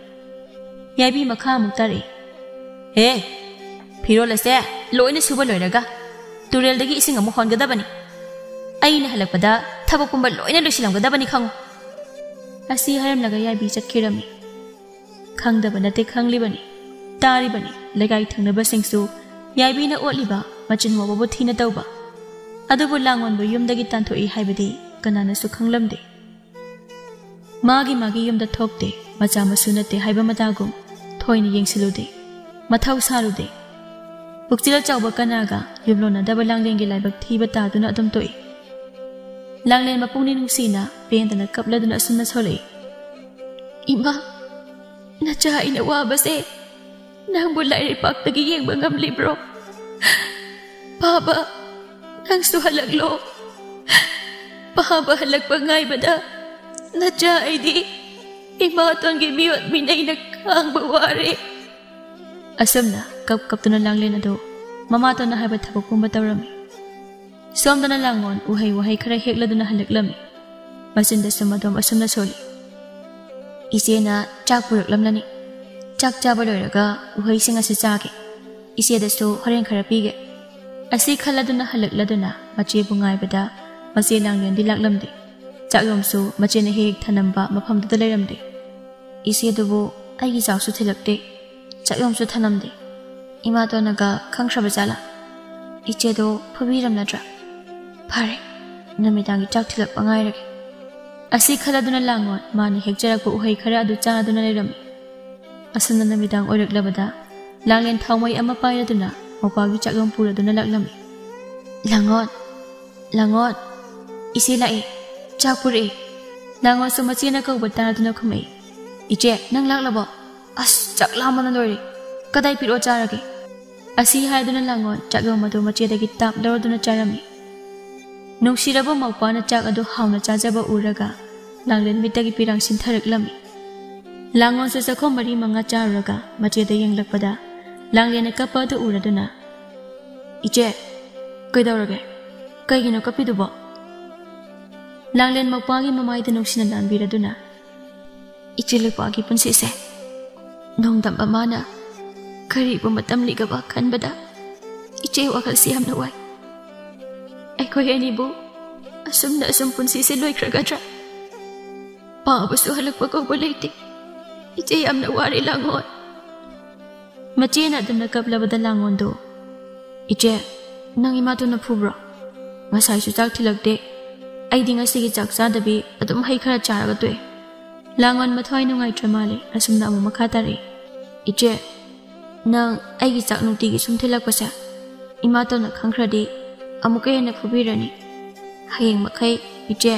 ꯌꯥꯏꯕꯤ ꯃꯈꯥ ꯑꯃꯨꯛ ꯇꯥꯔꯛꯏ꯫ "ꯍꯦ, ꯐꯤꯔꯣꯜ ꯑꯁꯦ ꯂꯣꯏꯅ ꯁꯨꯕ ꯂꯣꯏꯔꯒ ꯇꯨꯔꯦꯜꯗꯒꯤ ꯏꯁꯤꯡ ꯑꯃꯨꯛ ꯍꯣꯟꯒꯗꯕꯅꯤ꯫ ꯑꯩꯅ ꯍꯜꯂꯛꯄꯗ ꯊꯕꯛ ꯄꯨꯝꯕ ꯂꯣꯏꯅ ꯂꯣꯏꯁꯤꯜꯂꯝꯒꯗꯕꯅꯤ ꯈꯪꯉꯨ꯫" ꯑꯁꯤ ꯍꯥꯏꯔꯝꯂꯒ ꯌꯥꯏꯕꯤ ꯆꯠꯈꯤꯔꯝꯃꯤ꯫ ꯈꯪꯗꯕ ꯅꯠꯇꯦ, ꯈꯪꯂꯤꯕꯅꯤ, ꯇꯥꯔꯤꯕꯅꯤ꯫ ꯂꯩꯀꯥꯏ ꯊꯪꯅꯕꯁꯤꯡꯁꯨ ꯌꯥꯏꯕꯤꯅ ꯑꯣꯠꯂꯤꯕ, ꯃꯆꯤꯟ ꯃꯧꯕꯕꯨ ꯊꯤꯅ ꯇꯧꯕ ꯑꯗꯨꯕꯨ ꯂꯥꯡꯑꯣꯟꯕ ꯌꯨꯝꯗꯒꯤ ꯇꯥꯟꯊꯣꯛꯏ ꯍꯥꯏꯕꯗꯤ ꯀꯅꯥꯅꯁꯨ ꯈꯪꯂꯝꯗꯦ꯫ ꯃꯥꯒꯤ ꯃꯥꯒꯤ ꯌꯨꯝꯗ ꯊꯣꯛꯇꯦ, ꯃꯆꯥ ꯃꯁꯨ ꯅꯠꯇꯦ ꯍꯥꯏꯕ ꯃꯇꯥꯒꯨꯝ ꯊꯣꯏꯅ ꯌꯦꯡꯁꯤꯜꯂꯨꯗꯦ, ꯃꯊꯧ ꯁꯥꯔꯨꯗꯦ꯫ ꯄꯨꯛꯆꯦꯜ ꯆꯥꯎꯕ ꯀꯅꯥꯒ ꯌꯨꯝꯂꯣꯟꯅꯗꯕ ꯂꯥꯡꯂꯦꯟꯒꯤ ꯂꯥꯏꯕꯛ ꯊꯤꯕ ꯇꯥꯗꯨꯅ ꯑꯗꯨꯝ ꯇꯣꯛꯏ꯫ ꯂꯥꯡꯂꯦꯟ ꯃꯄꯨꯛꯅꯤꯡ ꯅꯨꯡꯁꯤꯅ ꯄꯦꯟꯗꯅ ꯀꯞꯂꯗꯨꯅ ꯑꯁꯨꯝꯅ ꯁꯣꯜꯂꯛꯏ꯫ "ꯏꯃꯥ, ꯅꯆꯥ ꯑꯩꯅ ꯋꯥꯕꯁꯦ ꯅꯪꯕꯨ ꯂꯥꯏꯔꯩꯄꯥꯛꯇꯒꯤ ꯌꯦꯡꯕ ꯉꯝꯂꯤꯕ꯭ꯔꯣ? ꯄꯥꯕ, ꯅꯪꯁꯨ ꯍꯜꯂꯛꯂꯣ꯫ ꯄꯥꯕ ꯍꯜꯂꯛꯄ ꯉꯥꯏꯕꯗ ꯅꯆꯥ ꯑꯩꯗꯤ ꯏꯃꯥꯇꯣꯟꯒꯤ ꯃꯤꯑꯣꯠ ꯃꯤꯅꯩꯅ ꯈꯥꯡꯕ ꯋꯥꯔꯦ꯫" ꯑꯁꯨꯝꯅ ꯀꯞ ꯀꯞꯇꯨꯅ ꯂꯥꯡꯂꯦꯟ ꯑꯗꯨ ꯃꯃꯥꯇꯣꯟꯅ ꯍꯥꯏꯕ ꯊꯕꯛ ꯄꯨꯝꯕ ꯇꯧꯔꯝꯃꯤ꯫ ꯁꯣꯝꯗꯅ ꯂꯥꯡꯉꯣꯟ ꯎꯍꯩ ꯋꯥꯍꯩ ꯈꯔ ꯍꯦꯛꯂꯗꯨꯅ ꯍꯜꯂꯛꯂꯝꯃꯤ꯫ ꯃꯆꯤꯟꯗꯁꯨ ꯃꯗꯣꯝ ꯑꯁꯨꯝꯅ ꯁꯣꯜꯂꯤ꯫ "ꯏꯆꯦꯅ ꯆꯥꯛ ꯄꯨꯔꯛꯂꯝꯂꯅꯤ꯫ ꯆꯥꯛ ꯆꯥꯕ ꯂꯣꯏꯔꯒ ꯎꯍꯩꯁꯤꯡ ꯑꯁꯤ ꯆꯥꯒꯦ꯫ ꯏꯆꯦꯗꯁꯨ ꯍꯣꯔꯦꯟ ꯈꯔ ꯄꯤꯒꯦ꯫" ꯑꯁꯤ ꯈꯜꯂꯗꯨꯅ ꯍꯜꯂꯛꯂꯗꯨꯅ ꯃꯆꯦꯕꯨ ꯉꯥꯏꯕꯗ ꯃꯆꯦ ꯂꯥꯡꯂꯦꯟꯗꯤ ꯂꯥꯛꯂꯝꯗꯦ꯫ ꯆꯥꯛꯌꯣꯝꯁꯨ ꯃꯆꯦꯅ ꯍꯦꯛ ꯍꯦꯛ ꯊꯅꯝꯕ ꯃꯐꯝꯗꯨꯗ ꯂꯩꯔꯝꯗꯦ꯫ ꯏꯆꯦꯗꯨꯕꯨ ꯑꯩꯒꯤ ꯆꯥꯛꯁꯨ ꯊꯤꯜꯂꯛꯇꯦ, ꯆꯥꯛꯌꯣꯝꯁꯨ ꯊꯅꯝꯗꯦ꯫ ꯏꯃꯥꯇꯣꯟꯅꯒ ꯈꯪꯈ꯭ꯔꯕ ꯖꯥꯠꯂꯥ? ꯏꯆꯦꯗꯣ ꯐꯨꯕꯤꯔꯝꯅꯗ꯭ꯔꯥ? ꯐꯔꯦ, ꯅꯨꯃꯤꯗꯥꯡꯒꯤ ꯆꯥꯛ ꯊꯤꯜꯂꯛꯄ ꯉꯥꯏꯔꯒꯦ꯫ ꯑꯁꯤ ꯈꯜꯂꯗꯨꯅ ꯂꯥꯡꯉꯣꯟ ꯃꯥꯅ ꯍꯦꯛꯆꯔꯛꯄ ꯎꯍꯩ ꯈꯔ ꯑꯗꯨ ꯆꯥꯗꯨꯅ ꯂꯩꯔꯝꯃꯤ꯫ ꯑꯁꯨꯝꯅ ꯅꯨꯃꯤꯗꯥꯡ ꯑꯣꯏꯔꯛꯂꯕꯗ ꯂꯥꯡꯂꯦꯟ ꯊꯥꯎꯃꯩ ꯑꯃ ꯄꯥꯏꯔꯗꯨꯅ ꯃꯧꯄ꯭ꯋꯥꯒꯤ ꯆꯥꯛꯌꯣꯝ ꯄꯨꯔꯗꯨꯅ ꯂꯥꯛꯂꯝꯃꯤ꯫ "ꯂꯥꯡꯉꯣꯟ, ꯂꯥꯡꯉꯣꯟ, ꯏꯆꯦ ꯂꯥꯛꯑꯦ, ꯆꯥꯛ ꯄꯨꯔꯛꯑꯦ꯫" ꯂꯥꯡꯉꯣꯟꯁꯨ ꯃꯆꯦꯅ ꯀꯧꯕ ꯇꯥꯗꯨꯅ ꯈꯨꯝꯃꯛꯏ꯫ "ꯏꯆꯦ, ꯅꯪ ꯂꯥꯛꯂꯕꯣ? ꯑꯁ, ꯆꯥꯛ ꯂꯥꯝꯕꯅ ꯂꯣꯏꯔꯦ꯫ ꯀꯗꯥꯏ ꯄꯤꯔꯛꯑꯣ ꯆꯥꯔꯒꯦ?" ꯑꯁꯤ ꯍꯥꯏꯗꯨꯅ ꯂꯥꯡꯉꯣꯟ ꯆꯥꯛꯌꯣꯝ ꯑꯗꯨ ꯃꯆꯦꯗꯒꯤ ꯇꯥꯞ ꯂꯧꯔꯗꯨꯅ ꯆꯥꯔꯝꯃꯤ꯫ ꯅꯨꯡꯁꯤꯔꯕ ꯃꯧꯄ꯭ꯋꯥꯅ ꯆꯥꯛ ꯑꯗꯨ ꯍꯥꯎꯅ ꯆꯥꯖꯕ ꯎꯔꯒ ꯂꯥꯡꯂꯦꯟ ꯃꯤꯠꯇꯒꯤ ꯄꯤꯔꯥꯡ ꯁꯤꯟꯊꯔꯛꯂꯝꯃꯤ꯫ ꯂꯥꯡꯉꯣꯟꯁꯨ ꯆꯥꯛꯈꯣꯝ ꯃꯔꯤ ꯃꯉꯥ ꯆꯥꯔꯨꯔꯒ ꯃꯆꯦꯗ ꯌꯦꯡꯂꯛꯄꯗ ꯂꯥꯡꯂꯦꯟꯅ ꯀꯞꯄ ꯑꯗꯨ ꯎꯔꯗꯨꯅ, "ꯏꯆꯦ, ꯀꯩꯗꯧꯔꯒꯦ? ꯀꯩꯒꯤꯅꯣ ꯀꯞꯄꯤꯗꯨꯕꯣ?" ꯂꯥꯡꯂꯦꯟ ꯃꯧꯄ꯭ꯋꯥꯒꯤ ꯃꯃꯥꯏꯗ ꯅꯨꯡꯁꯤꯅ ꯂꯥꯟꯕꯤꯔꯗꯨꯅ, "ꯏꯆꯦ ꯂꯩꯄꯥꯒꯤ ꯄꯨꯟꯁꯤꯁꯦ ꯅꯣꯡꯗꯝꯕ ꯃꯥꯅ ꯀꯔꯤꯕꯨ ꯃꯇꯝ ꯂꯤꯒꯕ ꯈꯟꯕꯗ ꯏꯆꯦ ꯋꯥꯈꯜꯁꯤ ꯌꯥꯝꯅ ꯋꯥꯏ꯫ ꯑꯩꯈꯣꯏ ꯑꯅꯤꯕꯨ ꯑꯁꯨꯝꯅ ꯑꯁꯨꯝ ꯄꯨꯟꯁꯤꯁꯦ ꯂꯣꯏꯈ꯭ꯔꯒꯗ꯭ꯔꯥ? ꯄꯥꯕꯁꯨ ꯍꯜꯂꯛꯄ ꯀꯧꯕ ꯂꯩꯇꯦ꯫ ꯏꯆꯦ ꯌꯥꯝꯅ ꯋꯥꯔꯦ ꯂꯥꯡꯉꯣꯟ꯫" ꯃꯆꯦꯅ ꯑꯗꯨꯝꯅ ꯀꯞꯂꯕꯗ ꯂꯥꯡꯉꯣꯟꯗꯣ, "ꯏꯆꯦ, ꯅꯪ ꯏꯃꯥꯇꯣꯟꯅ ꯐꯨꯕ꯭ꯔꯣ? ꯉꯁꯥꯏꯁꯨ ꯆꯥꯛ ꯊꯤꯜꯂꯛꯇꯦ꯫ ꯑꯩꯗꯤ ꯉꯁꯤꯒꯤ ꯆꯥꯛ ꯆꯥꯗꯕꯤ ꯑꯗꯨꯝ ꯍꯩ ꯈꯔ ꯆꯥꯔꯒ ꯇꯣꯛꯑꯦ꯫" ꯂꯥꯡꯉꯣꯟ ꯃꯊ꯭ꯋꯥꯏ ꯅꯨꯡꯉꯥꯏꯇ꯭ꯔ ꯃꯥꯜꯂꯦ꯫ ꯑꯁꯨꯝꯅ ꯑꯃꯨꯛ ꯃꯈꯥ ꯇꯥꯔꯛꯏ꯫ "ꯏꯆꯦ, ꯅꯪ ꯑꯩꯒꯤ ꯆꯥꯛ ꯅꯨꯡꯇꯤꯒꯤ ꯁꯨꯝ ꯊꯤꯜꯂꯛꯄꯁꯦ ꯏꯃꯥꯇꯣꯟꯅ ꯈꯪꯈ꯭ꯔꯗꯤ ꯑꯃꯨꯛꯀ ꯍꯦꯟꯅ ꯐꯨꯕꯤꯔꯅꯤ꯫ ꯍꯌꯦꯡ ꯃꯈꯩ ꯏꯆꯦ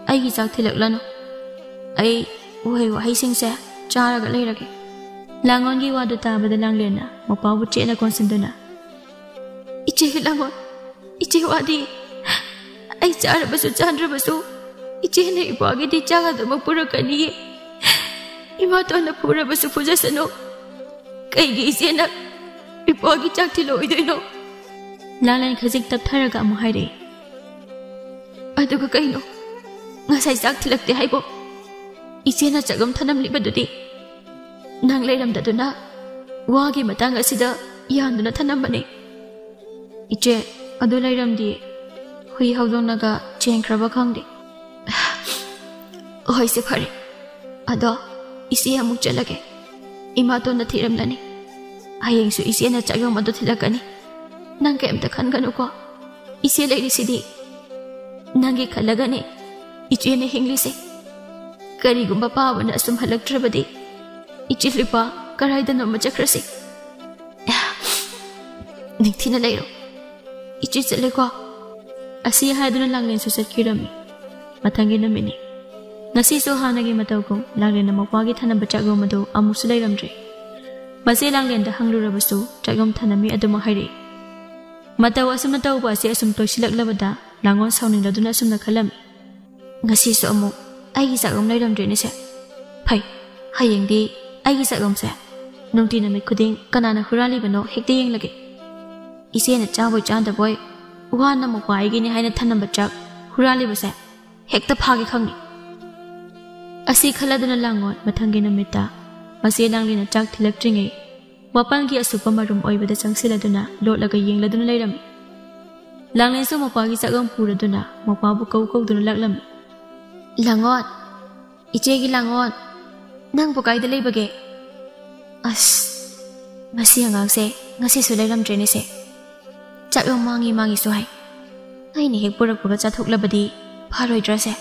ꯑꯩꯒꯤ ꯆꯥꯛ ꯊꯤꯜꯂꯛꯂꯅꯨ꯫ ꯑꯩ ꯎꯍꯩ ꯋꯥꯍꯩꯁꯤꯡꯁꯦ ꯆꯥꯔꯒ ꯂꯩꯔꯒꯦ꯫" ꯂꯥꯡꯉꯣꯟꯒꯤ ꯋꯥꯗꯨ ꯇꯥꯕꯗ ꯂꯥꯡꯂꯦꯟꯅ ꯃꯧꯄ꯭ꯋꯥꯕꯨ ꯆꯦꯠꯅ ꯀꯣꯟꯁꯤꯟꯗꯨꯅ, "ꯏꯆꯦ ꯂꯥꯡꯉꯣꯟ, ꯏꯆꯦ ꯋꯥꯗꯤ꯫ ꯑꯩ ꯆꯥꯔꯕꯁꯨ ꯆꯥꯗ꯭ꯔꯕꯁꯨ ꯏꯆꯦꯅ ꯏꯄ꯭ꯋꯥꯒꯤꯗꯤ ꯆꯥꯒꯗꯕ ꯄꯨꯔꯛꯀꯅꯤꯌꯦ꯫ ꯏꯃꯥꯇꯣꯟꯅ ꯐꯨꯔꯕꯁꯨ ꯐꯨꯖꯁꯅꯨ꯫ ꯀꯩꯒꯤ ꯏꯆꯦꯅ ꯏꯄ꯭ꯋꯥꯒꯤ ꯆꯥꯛ ꯊꯤꯜꯂꯛꯑꯣꯏꯗꯣꯏꯅꯣ?" ꯂꯥꯡꯂꯦꯟ ꯈꯖꯤꯛ ꯇꯞꯊꯔꯒ ꯑꯃꯨꯛ ꯍꯥꯏꯔꯛꯏ꯫ "ꯑꯗꯨꯒ ꯀꯩꯅꯣ? ꯉꯁꯥꯏ ꯆꯥꯛ ꯊꯤꯜꯂꯛꯇꯦ ꯍꯥꯏꯕꯣ? ꯏꯆꯦꯅ ꯆꯥꯛꯂꯝ ꯊꯅꯝꯂꯤꯕꯗꯨꯗꯤ ꯅꯪ ꯂꯩꯔꯝꯗꯗꯨꯅ ꯋꯥꯒꯤ ꯃꯇꯥꯡ ꯑꯁꯤꯗ ꯌꯥꯟꯗꯨꯅ ꯊꯅꯝꯕꯅꯦ꯫" "ꯏꯆꯦ, ꯑꯗꯨ ꯂꯩꯔꯝꯗꯤꯌꯦ꯫ ꯍꯨꯏ ꯍꯧꯗꯣꯡꯅꯒ ꯆꯦꯟꯈ꯭ꯔꯕ ꯈꯪꯗꯦ꯫" ꯍꯣꯏꯁꯦ, ꯐꯔꯦ꯫ ꯑꯗꯣ ꯏꯆꯦ ꯑꯃꯨꯛ ꯆꯠꯂꯒꯦ꯫ ꯏꯃꯥꯇꯣꯟꯅ ꯊꯤꯔꯝꯂꯅꯤ꯫ ꯍꯌꯦꯡꯁꯨ ꯏꯆꯦꯅ ꯆꯥꯛꯌꯣꯝ ꯑꯗꯨ ꯊꯤꯜꯂꯛꯀꯅꯤ꯫ ꯅꯪ ꯀꯩꯝꯇ ꯈꯟꯒꯅꯨꯀꯣ꯫ ꯏꯆꯦ ꯂꯩꯔꯤꯁꯤꯗꯤ ꯅꯪꯒꯤ ꯈꯜꯂꯒꯅꯦ ꯏꯆꯦꯅ ꯍꯤꯡꯂꯤꯁꯦ꯫ ꯀꯔꯤꯒꯨꯝꯕ ꯄꯥꯕꯅ ꯑꯁꯨꯝ ꯍꯜꯂꯛꯇ꯭ꯔꯕꯗꯤ ꯏꯆꯦ ꯂꯨꯄꯥ ꯀꯔꯥꯏꯗꯅꯣꯃ ꯆꯠꯈ꯭ꯔꯁꯤ꯫ ꯅꯤꯡꯊꯤꯅ ꯂꯩꯔꯣ꯫ ꯏꯆꯦ ꯆꯠꯂꯦꯀꯣ꯫ ꯑꯁꯤ ꯍꯥꯏꯗꯨꯅ ꯂꯥꯡꯂꯦꯟꯁꯨ ꯆꯠꯈꯤꯔꯝꯃꯤ꯫ ꯃꯊꯪꯒꯤ ꯅꯨꯃꯤꯠꯅꯤ꯫ ꯉꯁꯤꯁꯨ ꯍꯥꯟꯅꯒꯤ ꯃꯇꯧꯒꯨꯝ ꯂꯥꯡꯂꯦꯟꯅ ꯃꯧꯄ꯭ꯋꯥꯒꯤ ꯊꯅꯝꯕ ꯆꯥꯛꯌꯣꯝ ꯑꯗꯨ ꯑꯃꯨꯛꯁꯨ ꯂꯩꯔꯝꯗ꯭ꯔꯦ꯫ ꯃꯆꯦ ꯂꯥꯡꯂꯦꯟꯗ ꯍꯪꯂꯨꯔꯕꯁꯨ ꯆꯥꯛꯌꯣꯝ ꯊꯅꯝꯃꯤ ꯑꯗꯨꯃꯛ ꯍꯥꯏꯔꯛꯏ꯫ ꯃꯇꯧ ꯑꯁꯨꯝꯅ ꯇꯧꯕ ꯑꯁꯤ ꯑꯁꯨꯝ ꯇꯣꯏꯁꯤꯜꯂꯛꯂꯕꯗ ꯂꯥꯡꯉꯣꯟ ꯁꯥꯎꯅꯤꯡꯂꯗꯨꯅ ꯑꯁꯨꯝꯅ ꯈꯜꯂꯝꯃꯤ꯫ ꯉꯁꯤꯁꯨ ꯑꯃꯨꯛ ꯑꯩꯒꯤ ꯆꯥꯛꯌꯣꯝ ꯂꯩꯔꯝꯗ꯭ꯔꯦꯅꯦꯁꯦ꯫ ꯐꯩ, ꯍꯌꯦꯡꯗꯤ ꯑꯩꯒꯤ ꯆꯥꯛꯌꯣꯝꯁꯦ ꯅꯨꯡꯇꯤ ꯅꯨꯃꯤꯠ ꯈꯨꯗꯤꯡ ꯀꯅꯥꯅ ꯍꯨꯔꯥꯜꯂꯤꯕꯅꯣ ꯍꯦꯛꯇ ꯌꯦꯡꯂꯒꯦ꯫ ꯏꯆꯦꯅ ꯆꯥꯕꯣꯏ ꯆꯥꯗꯕꯣꯏ ꯋꯥꯅ ꯃꯧꯄ꯭ꯋꯥ ꯑꯩꯒꯤꯅꯦ ꯍꯥꯏꯅ ꯊꯅꯝꯕ ꯆꯥꯛ ꯍꯨꯔꯥꯜꯂꯤꯕꯁꯦ ꯍꯦꯛꯇ ꯐꯥꯒꯦ ꯈꯪꯉꯤ꯫ ꯑꯁꯤ ꯈꯜꯂꯗꯨꯅ ꯂꯥꯡꯉꯣꯟ ꯃꯊꯪꯒꯤ ꯅꯨꯃꯤꯠꯇ ꯃꯆꯦ ꯂꯥꯡꯂꯦꯟꯅ ꯆꯥꯛ ꯊꯤꯜꯂꯛꯇ꯭ꯔꯤꯉꯩ ꯋꯥꯄꯜꯒꯤ ꯑꯁꯨꯞꯄ ꯃꯔꯨꯝ ꯑꯣꯏꯕꯗ ꯆꯪꯁꯤꯜꯂꯗꯨꯅ ꯂꯣꯠꯂꯒ ꯌꯦꯡꯂꯗꯨꯅ ꯂꯩꯔꯝꯃꯤ꯫ ꯂꯥꯡꯂꯦꯟꯁꯨ ꯃꯧꯄ꯭ꯋꯥꯒꯤ ꯆꯥꯛꯌꯣꯝ ꯄꯨꯔꯗꯨꯅ ꯃꯧꯄ꯭ꯋꯥꯕꯨ ꯀꯧ ꯀꯧꯗꯨꯅ ꯂꯥꯛꯂꯝꯃꯤ꯫ "ꯂꯥꯡꯉꯣꯟ, ꯏꯆꯦꯒꯤ ꯂꯥꯡꯉꯣꯟ, ꯅꯪꯕꯨ ꯀꯥꯏꯗ ꯂꯩꯕꯒꯦ?" "ꯑꯁ, ꯃꯁꯤ ꯑꯉꯥꯡꯁꯦ ꯉꯁꯤꯁꯨ ꯂꯩꯔꯝꯗ꯭ꯔꯦꯅꯦꯁꯦ꯫ ꯆꯥꯛꯌꯣꯝ ꯃꯥꯡꯉꯤ ꯃꯥꯡꯉꯤꯁꯨ ꯍꯥꯏ꯫ ꯑꯩꯅ ꯍꯦꯛ ꯄꯨꯔꯛꯄꯒ ꯆꯥꯊꯣꯛꯂꯕꯗꯤ ꯐꯔꯣꯏꯗ꯭ꯔꯁꯦ?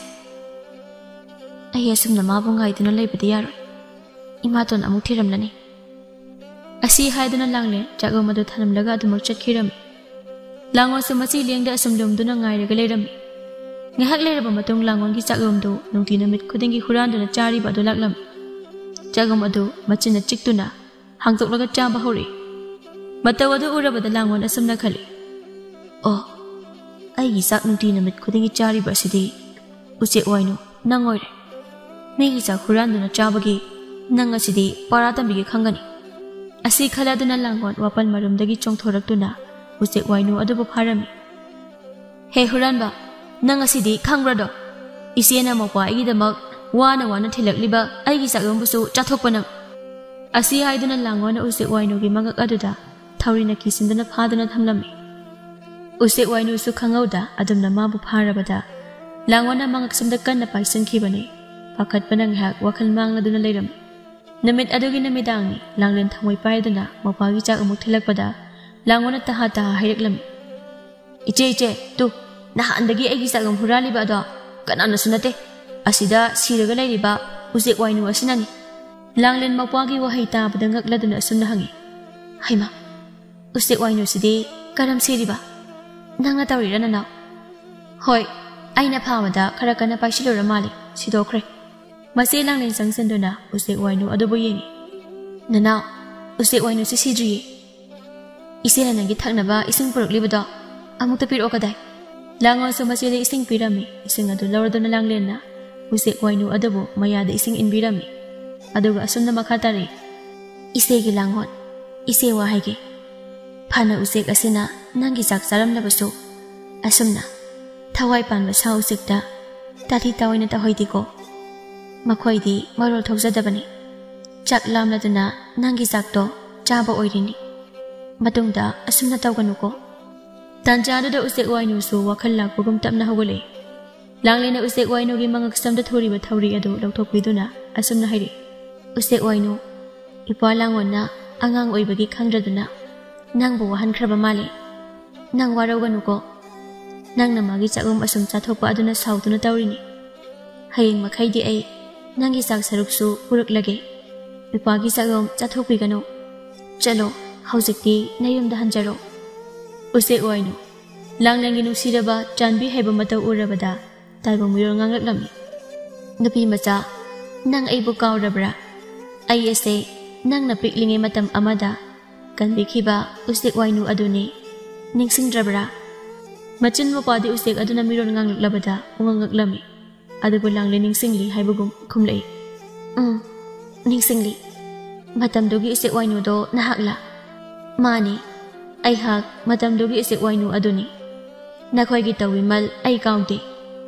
ꯑꯩ ꯑꯁꯨꯝꯅ ꯃꯥꯕꯨ ꯉꯥꯏꯗꯨꯅ ꯂꯩꯕꯗꯤ ꯌꯥꯔꯣꯏ꯫ ꯏꯃꯥꯇꯣꯟ ꯑꯃꯨꯛ ꯊꯤꯔꯝꯂꯅꯤ꯫" ꯑꯁꯤ ꯍꯥꯏꯗꯨꯅ ꯂꯥꯡꯂꯦꯟ ꯆꯥꯛꯌꯣꯝ ꯑꯗꯨ ꯊꯅꯝꯂꯒ ꯑꯗꯨꯃꯛ ꯆꯠꯈꯤꯔꯝꯃꯤ꯫ ꯂꯥꯡꯉꯣꯟꯁꯨ ꯃꯆꯤ ꯂꯦꯡꯗ ꯑꯁꯨꯝ ꯂꯨꯝꯗꯨꯅ ꯉꯥꯏꯔꯒ ꯂꯩꯔꯝꯃꯤ꯫ ꯉꯥꯏꯍꯥꯛ ꯂꯩꯔꯕ ꯃꯇꯨꯡ ꯂꯥꯡꯉꯣꯟꯒꯤ ꯆꯥꯛꯌꯣꯝꯗꯨ ꯅꯨꯡꯇꯤ ꯅꯨꯃꯤꯠ ꯈꯨꯗꯤꯡꯒꯤ ꯍꯨꯔꯥꯟꯗꯨꯅ ꯆꯥꯔꯤꯕ ꯑꯗꯨ ꯂꯥꯛꯂꯝꯃꯤ꯫ ꯆꯥꯛꯌꯣꯝ ꯑꯗꯨ ꯃꯆꯤꯟꯅ ꯆꯤꯛꯇꯨꯅ ꯍꯥꯡꯗꯣꯛꯂꯒ ꯆꯥꯕ ꯍꯧꯔꯛꯏ꯫ ꯃꯇꯧ ꯑꯗꯨ ꯎꯔꯕꯗ ꯂꯥꯡꯉꯣꯟ ꯑꯁꯨꯝꯅ ꯈꯜꯂꯤ, "ꯑꯣ, ꯑꯩꯒꯤ ꯆꯥꯛ ꯅꯨꯡꯇꯤ ꯅꯨꯃꯤꯠ ꯈꯨꯗꯤꯡꯒꯤ ꯆꯥꯔꯤꯕ ꯑꯁꯤꯗꯤ ꯎꯆꯦꯛ ꯋꯥꯏꯅꯨ ꯅꯪ ꯑꯣꯏꯔꯦ꯫ ꯃꯤꯒꯤ ꯆꯥꯛ ꯍꯨꯔꯥꯟꯗꯨꯅ ꯆꯥꯕꯒꯤ ꯅꯪ ꯑꯁꯤꯗꯤ ꯄꯔꯥ ꯇꯝꯕꯤꯒꯦ ꯈꯪꯒꯅꯤ꯫" ꯑꯁꯤ ꯈꯜꯂꯗꯨꯅ ꯂꯥꯡꯒꯣꯜ ꯋꯥꯄꯜ ꯃꯔꯨꯝꯗꯒꯤ ꯆꯣꯡꯊꯣꯔꯛꯇꯨꯅ ꯎꯆꯦꯛ ꯋꯥꯏꯅꯨ ꯑꯗꯨꯕꯨ ꯐꯥꯔꯝꯃꯤ꯫ "ꯍꯦ ꯍꯨꯔꯥꯟꯕ, ꯅꯪ ꯑꯁꯤꯗꯤ ꯈꯪꯕ꯭ꯔꯗꯣ? ꯏꯆꯦꯅ ꯃꯧꯄ꯭ꯋꯥ ꯑꯩꯒꯤꯗꯃꯛ ꯋꯥꯅ ꯋꯥꯅ ꯊꯤꯜꯂꯛꯂꯤꯕ ꯑꯩꯒꯤ ꯆꯥꯛꯌꯣꯝꯕꯨꯁꯨ ꯆꯥꯊꯣꯛꯄ ꯅꯪ!" ꯑꯁꯤ ꯍꯥꯏꯗꯨꯅ ꯂꯥꯡꯒꯣꯜꯅ ꯎꯆꯦꯛ ꯋꯥꯏꯅꯨꯒꯤ ꯃꯉꯛ ꯑꯗꯨꯗ ꯊꯧꯔꯤꯅ ꯀꯤꯁꯤꯟꯗꯨꯅ ꯐꯥꯗꯨꯅ ꯊꯝꯂꯝꯃꯤ꯫ ꯎꯆꯦꯛ ꯋꯥꯏꯅꯨꯁꯨ ꯈꯪꯍꯧꯗ ꯑꯗꯨꯝꯅ ꯃꯥꯕꯨ ꯐꯥꯔꯕꯗ ꯂꯥꯡꯒꯣꯜꯅ ꯃꯉꯛꯁꯝꯗ ꯀꯟꯅ ꯄꯥꯏꯁꯤꯟꯈꯤꯕꯅꯤ꯫ ꯄꯥꯈꯠꯄꯅ ꯉꯥꯏꯍꯥꯛ ꯋꯥꯈꯜ ꯃꯥꯡꯂꯗꯨꯅ ꯂꯩꯔꯝꯃꯤ꯫ ꯅꯨꯃꯤꯠ ꯑꯗꯨꯒꯤ ꯅꯨꯃꯤꯗꯥꯡꯅꯤ꯫ ꯂꯥꯡꯂꯦꯟ ꯊꯥꯡꯋꯩ ꯄꯥꯏꯗꯨꯅ ꯃꯧꯄ꯭ꯋꯥꯒꯤ ꯆꯥꯛ ꯑꯃꯨꯛ ꯊꯤꯜꯂꯛꯄꯗ ꯂꯥꯡꯉꯣꯅ ꯇꯍꯥ ꯇꯍꯥ ꯍꯥꯏꯔꯛꯂꯝꯃꯤ꯫ "ꯏꯆꯦ, ꯏꯆꯦ, ꯇꯨ, ꯅꯍꯥꯟꯗꯒꯤ ꯑꯩꯒꯤ ꯆꯥꯛꯂꯝ ꯍꯨꯔꯥꯜꯂꯤꯕ ꯑꯗꯣ ꯀꯅꯥꯅꯁꯨ ꯅꯠꯇꯦ, ꯑꯁꯤꯗ ꯁꯤꯔꯒ ꯂꯩꯔꯤꯕ ꯎꯆꯦꯛ ꯋꯥꯏꯅꯨ ꯑꯁꯤꯅꯅꯤ꯫" ꯂꯥꯡꯂꯦꯟ ꯃꯧꯄ꯭ꯋꯥꯒꯤ ꯋꯥꯍꯩ ꯇꯥꯕꯗ ꯉꯛꯂꯗꯨꯅ ꯑꯁꯨꯝꯅ ꯍꯪꯉꯤ, "ꯍꯩꯃꯥ, ꯎꯆꯦꯛ ꯋꯥꯏꯅꯨꯁꯤꯗꯤ ꯀꯔꯝ ꯁꯤꯔꯤꯕ? ꯅꯪꯅ ꯇꯧꯔꯤꯔꯥ, ꯅꯅꯥꯎ?" "ꯍꯣꯏ, ꯑꯩꯅ ꯐꯥꯕꯗ ꯈꯔ ꯀꯟꯅ ꯄꯥꯏꯁꯤꯜꯂꯨꯔ ꯃꯥꯜꯂꯦ, ꯁꯤꯗꯣꯛꯈ꯭ꯔꯦ꯫" ꯃꯆꯦ ꯂꯥꯡꯂꯦꯟ ꯆꯪꯁꯤꯟꯗꯨꯅ ꯎꯆꯦꯛ ꯋꯥꯏꯅꯨ ꯑꯗꯨꯕꯨ ꯌꯦꯡꯉꯤ꯫ "ꯅꯅꯥꯎ, ꯎꯆꯦꯛ ꯋꯥꯏꯅꯨꯁꯤ ꯁꯤꯗ꯭ꯔꯤꯌꯦ꯫ ꯏꯆꯦꯅ ꯅꯪꯒꯤ ꯊꯛꯅꯕ ꯏꯁꯤꯡ ꯄꯨꯔꯛꯂꯤꯕꯗꯣ ꯑꯃꯨꯛꯇ ꯄꯤꯔꯛꯑꯣ ꯀꯗꯥꯏ?" ꯂꯥꯡꯉꯣꯟꯁꯨ ꯃꯆꯦꯗ ꯏꯁꯤꯡ ꯄꯤꯔꯝꯃꯤ꯫ ꯏꯁꯤꯡ ꯑꯗꯨ ꯂꯧꯔꯗꯨꯅ ꯂꯥꯡꯂꯦꯟꯅ ꯎꯆꯦꯛ ꯋꯥꯏꯅꯨ ꯑꯗꯨꯕꯨ ꯃꯌꯥꯗ ꯏꯁꯤꯡ ꯏꯟꯕꯤꯔꯝꯃꯤ꯫ ꯑꯗꯨꯒ ꯑꯁꯨꯝꯅ ꯃꯈꯥ ꯇꯥꯔꯛꯏ, "ꯏꯆꯦꯒꯤ ꯂꯥꯡꯉꯣꯟ, ꯏꯆꯦ ꯋꯥ ꯍꯥꯏꯒꯦ꯫ ꯐꯅ ꯎꯆꯦꯛ ꯑꯁꯤꯅ ꯅꯪꯒꯤ ꯆꯥꯛ ꯆꯥꯔꯝꯂꯕꯁꯨ, ꯑꯁꯨꯝꯅ ꯊꯋꯥꯏ ꯄꯥꯟꯕ ꯁꯥ ꯎꯆꯦꯛꯇ ꯇꯥꯊꯤ ꯇꯥꯑꯣꯏꯅ ꯇꯧꯍꯩꯗꯦꯀꯣ꯫ ꯃꯈꯣꯏꯗꯤ ꯃꯔꯣꯜ ꯊꯣꯛꯆꯗꯕꯅꯤ꯫ ꯆꯥꯛ ꯂꯥꯝꯂꯗꯨꯅ ꯅꯪꯒꯤ ꯆꯥꯛꯇꯣ ꯆꯥꯕ ꯑꯣꯏꯔꯤꯅꯤ꯫ ꯃꯇꯨꯡꯗ ꯑꯁꯨꯝꯅ ꯇꯧꯒꯅꯨꯀꯣ꯫" ꯇꯥꯟꯖꯥꯗꯨꯗ ꯎꯆꯦꯛ ꯋꯥꯏꯅꯨꯁꯨ ꯋꯥꯈꯜ ꯂꯥꯛꯄꯒꯨꯝ ꯇꯞꯅ ꯍꯧꯒꯠꯂꯛꯏ꯫ ꯂꯥꯡꯂꯦꯟꯅ ꯎꯆꯦꯛ ꯋꯥꯏꯅꯨꯒꯤ ꯃꯉꯛꯁꯝꯗ ꯊꯨꯔꯤꯕ ꯊꯧꯔꯤ ꯑꯗꯨ ꯂꯧꯊꯣꯛꯄꯤꯗꯨꯅ ꯑꯁꯨꯝꯅ ꯍꯥꯏꯔꯛꯏ, "ꯎꯆꯦꯛ ꯋꯥꯏꯅꯨ, ꯏꯄ꯭ꯋꯥ ꯂꯥꯡꯉꯣꯟꯅ ꯑꯉꯥꯡ ꯑꯣꯏꯕꯒꯤ ꯈꯪꯗ꯭ꯔꯗꯨꯅ ꯅꯪꯕꯨ ꯋꯥꯍꯟꯈ꯭ꯔꯕ ꯃꯥꯜꯂꯦ꯫ ꯅꯪ ꯋꯥꯔꯧꯒꯅꯨꯀꯣ꯫ ꯅꯪꯅ ꯃꯥꯒꯤ ꯆꯥꯛꯂꯨꯝ ꯑꯁꯨꯝ ꯆꯥꯊꯣꯛꯄ ꯑꯗꯨꯅ ꯁꯥꯎꯗꯨꯅ ꯇꯧꯔꯤꯅꯤ꯫ ꯍꯌꯦꯡ ꯃꯈꯩꯗꯤ ꯑꯩ ꯅꯪꯒꯤ ꯆꯥꯛ ꯁꯔꯨꯛꯁꯨ ꯄꯨꯔꯛꯂꯒꯦ꯫ ꯏꯄ꯭ꯋꯥꯒꯤ ꯆꯥꯛꯂꯨꯝ ꯆꯥꯊꯣꯛꯄꯤꯒꯅꯨ꯫ ꯆꯠꯂꯣ, ꯍꯧꯖꯤꯛꯇꯤ ꯅꯌꯨꯝꯗ ꯍꯟꯖꯔꯣ꯫" ꯎꯆꯦꯛ ꯋꯥꯏꯅꯨ꯫ ꯂꯥꯡꯂꯦꯟꯒꯤ ꯅꯨꯡꯁꯤꯔꯕ ꯆꯥꯟꯕꯤ ꯍꯥꯏꯕ ꯃꯇꯧ ꯎꯔꯕꯗ ꯇꯥꯏꯕꯪ ꯃꯤꯔꯣꯜ ꯉꯥꯡꯂꯛꯂꯝꯃꯤ, "ꯅꯨꯄꯤ ꯃꯆꯥ, ꯅꯪ ꯑꯩꯕꯨ ꯀꯥꯎꯔꯕ꯭ꯔꯥ? ꯑꯩ ꯑꯁꯦ ꯅꯪꯅ ꯄꯤꯛꯂꯤꯉꯩ ꯃꯇꯝ ꯑꯃꯗ ꯀꯟꯕꯤꯈꯤꯕ ꯎꯆꯦꯛ ꯋꯥꯏꯅꯨ ꯑꯗꯨꯅꯤ꯫ ꯅꯤꯡꯁꯤꯡꯗ꯭ꯔꯕ꯭ꯔꯥ?" ꯃꯆꯤꯟ ꯃꯧꯄ꯭ꯋꯥꯗꯤ ꯎꯆꯦꯛ ꯑꯗꯨꯅ ꯃꯤꯔꯣꯜ ꯉꯥꯡꯂꯛꯂꯕꯗ ꯄꯨꯡꯉꯛ ꯉꯛꯂꯝꯃꯤ꯫ ꯑꯗꯨꯕꯨ ꯂꯥꯡꯂꯦꯟ ꯅꯤꯡꯁꯤꯡꯂꯤ ꯍꯥꯏꯕꯒꯨꯝ ꯈꯨꯝꯂꯛꯏ, "ꯎꯝ, ꯅꯤꯡꯁꯤꯡꯂꯤ꯫ ꯃꯇꯝꯗꯨꯒꯤ ꯎꯆꯦꯛ ꯋꯥꯏꯅꯨꯗꯣ ꯅꯍꯥꯛꯂꯥ?" "ꯃꯥꯅꯤ, ꯑꯩꯍꯥꯛ ꯃꯇꯝꯗꯨꯒꯤ ꯎꯆꯦꯛ ꯋꯥꯏꯅꯨ ꯑꯗꯨꯅꯤ꯫ ꯅꯈꯣꯏꯒꯤ ꯇꯧꯕꯤꯃꯜ ꯑꯩ ꯀꯥꯎꯗꯦ꯫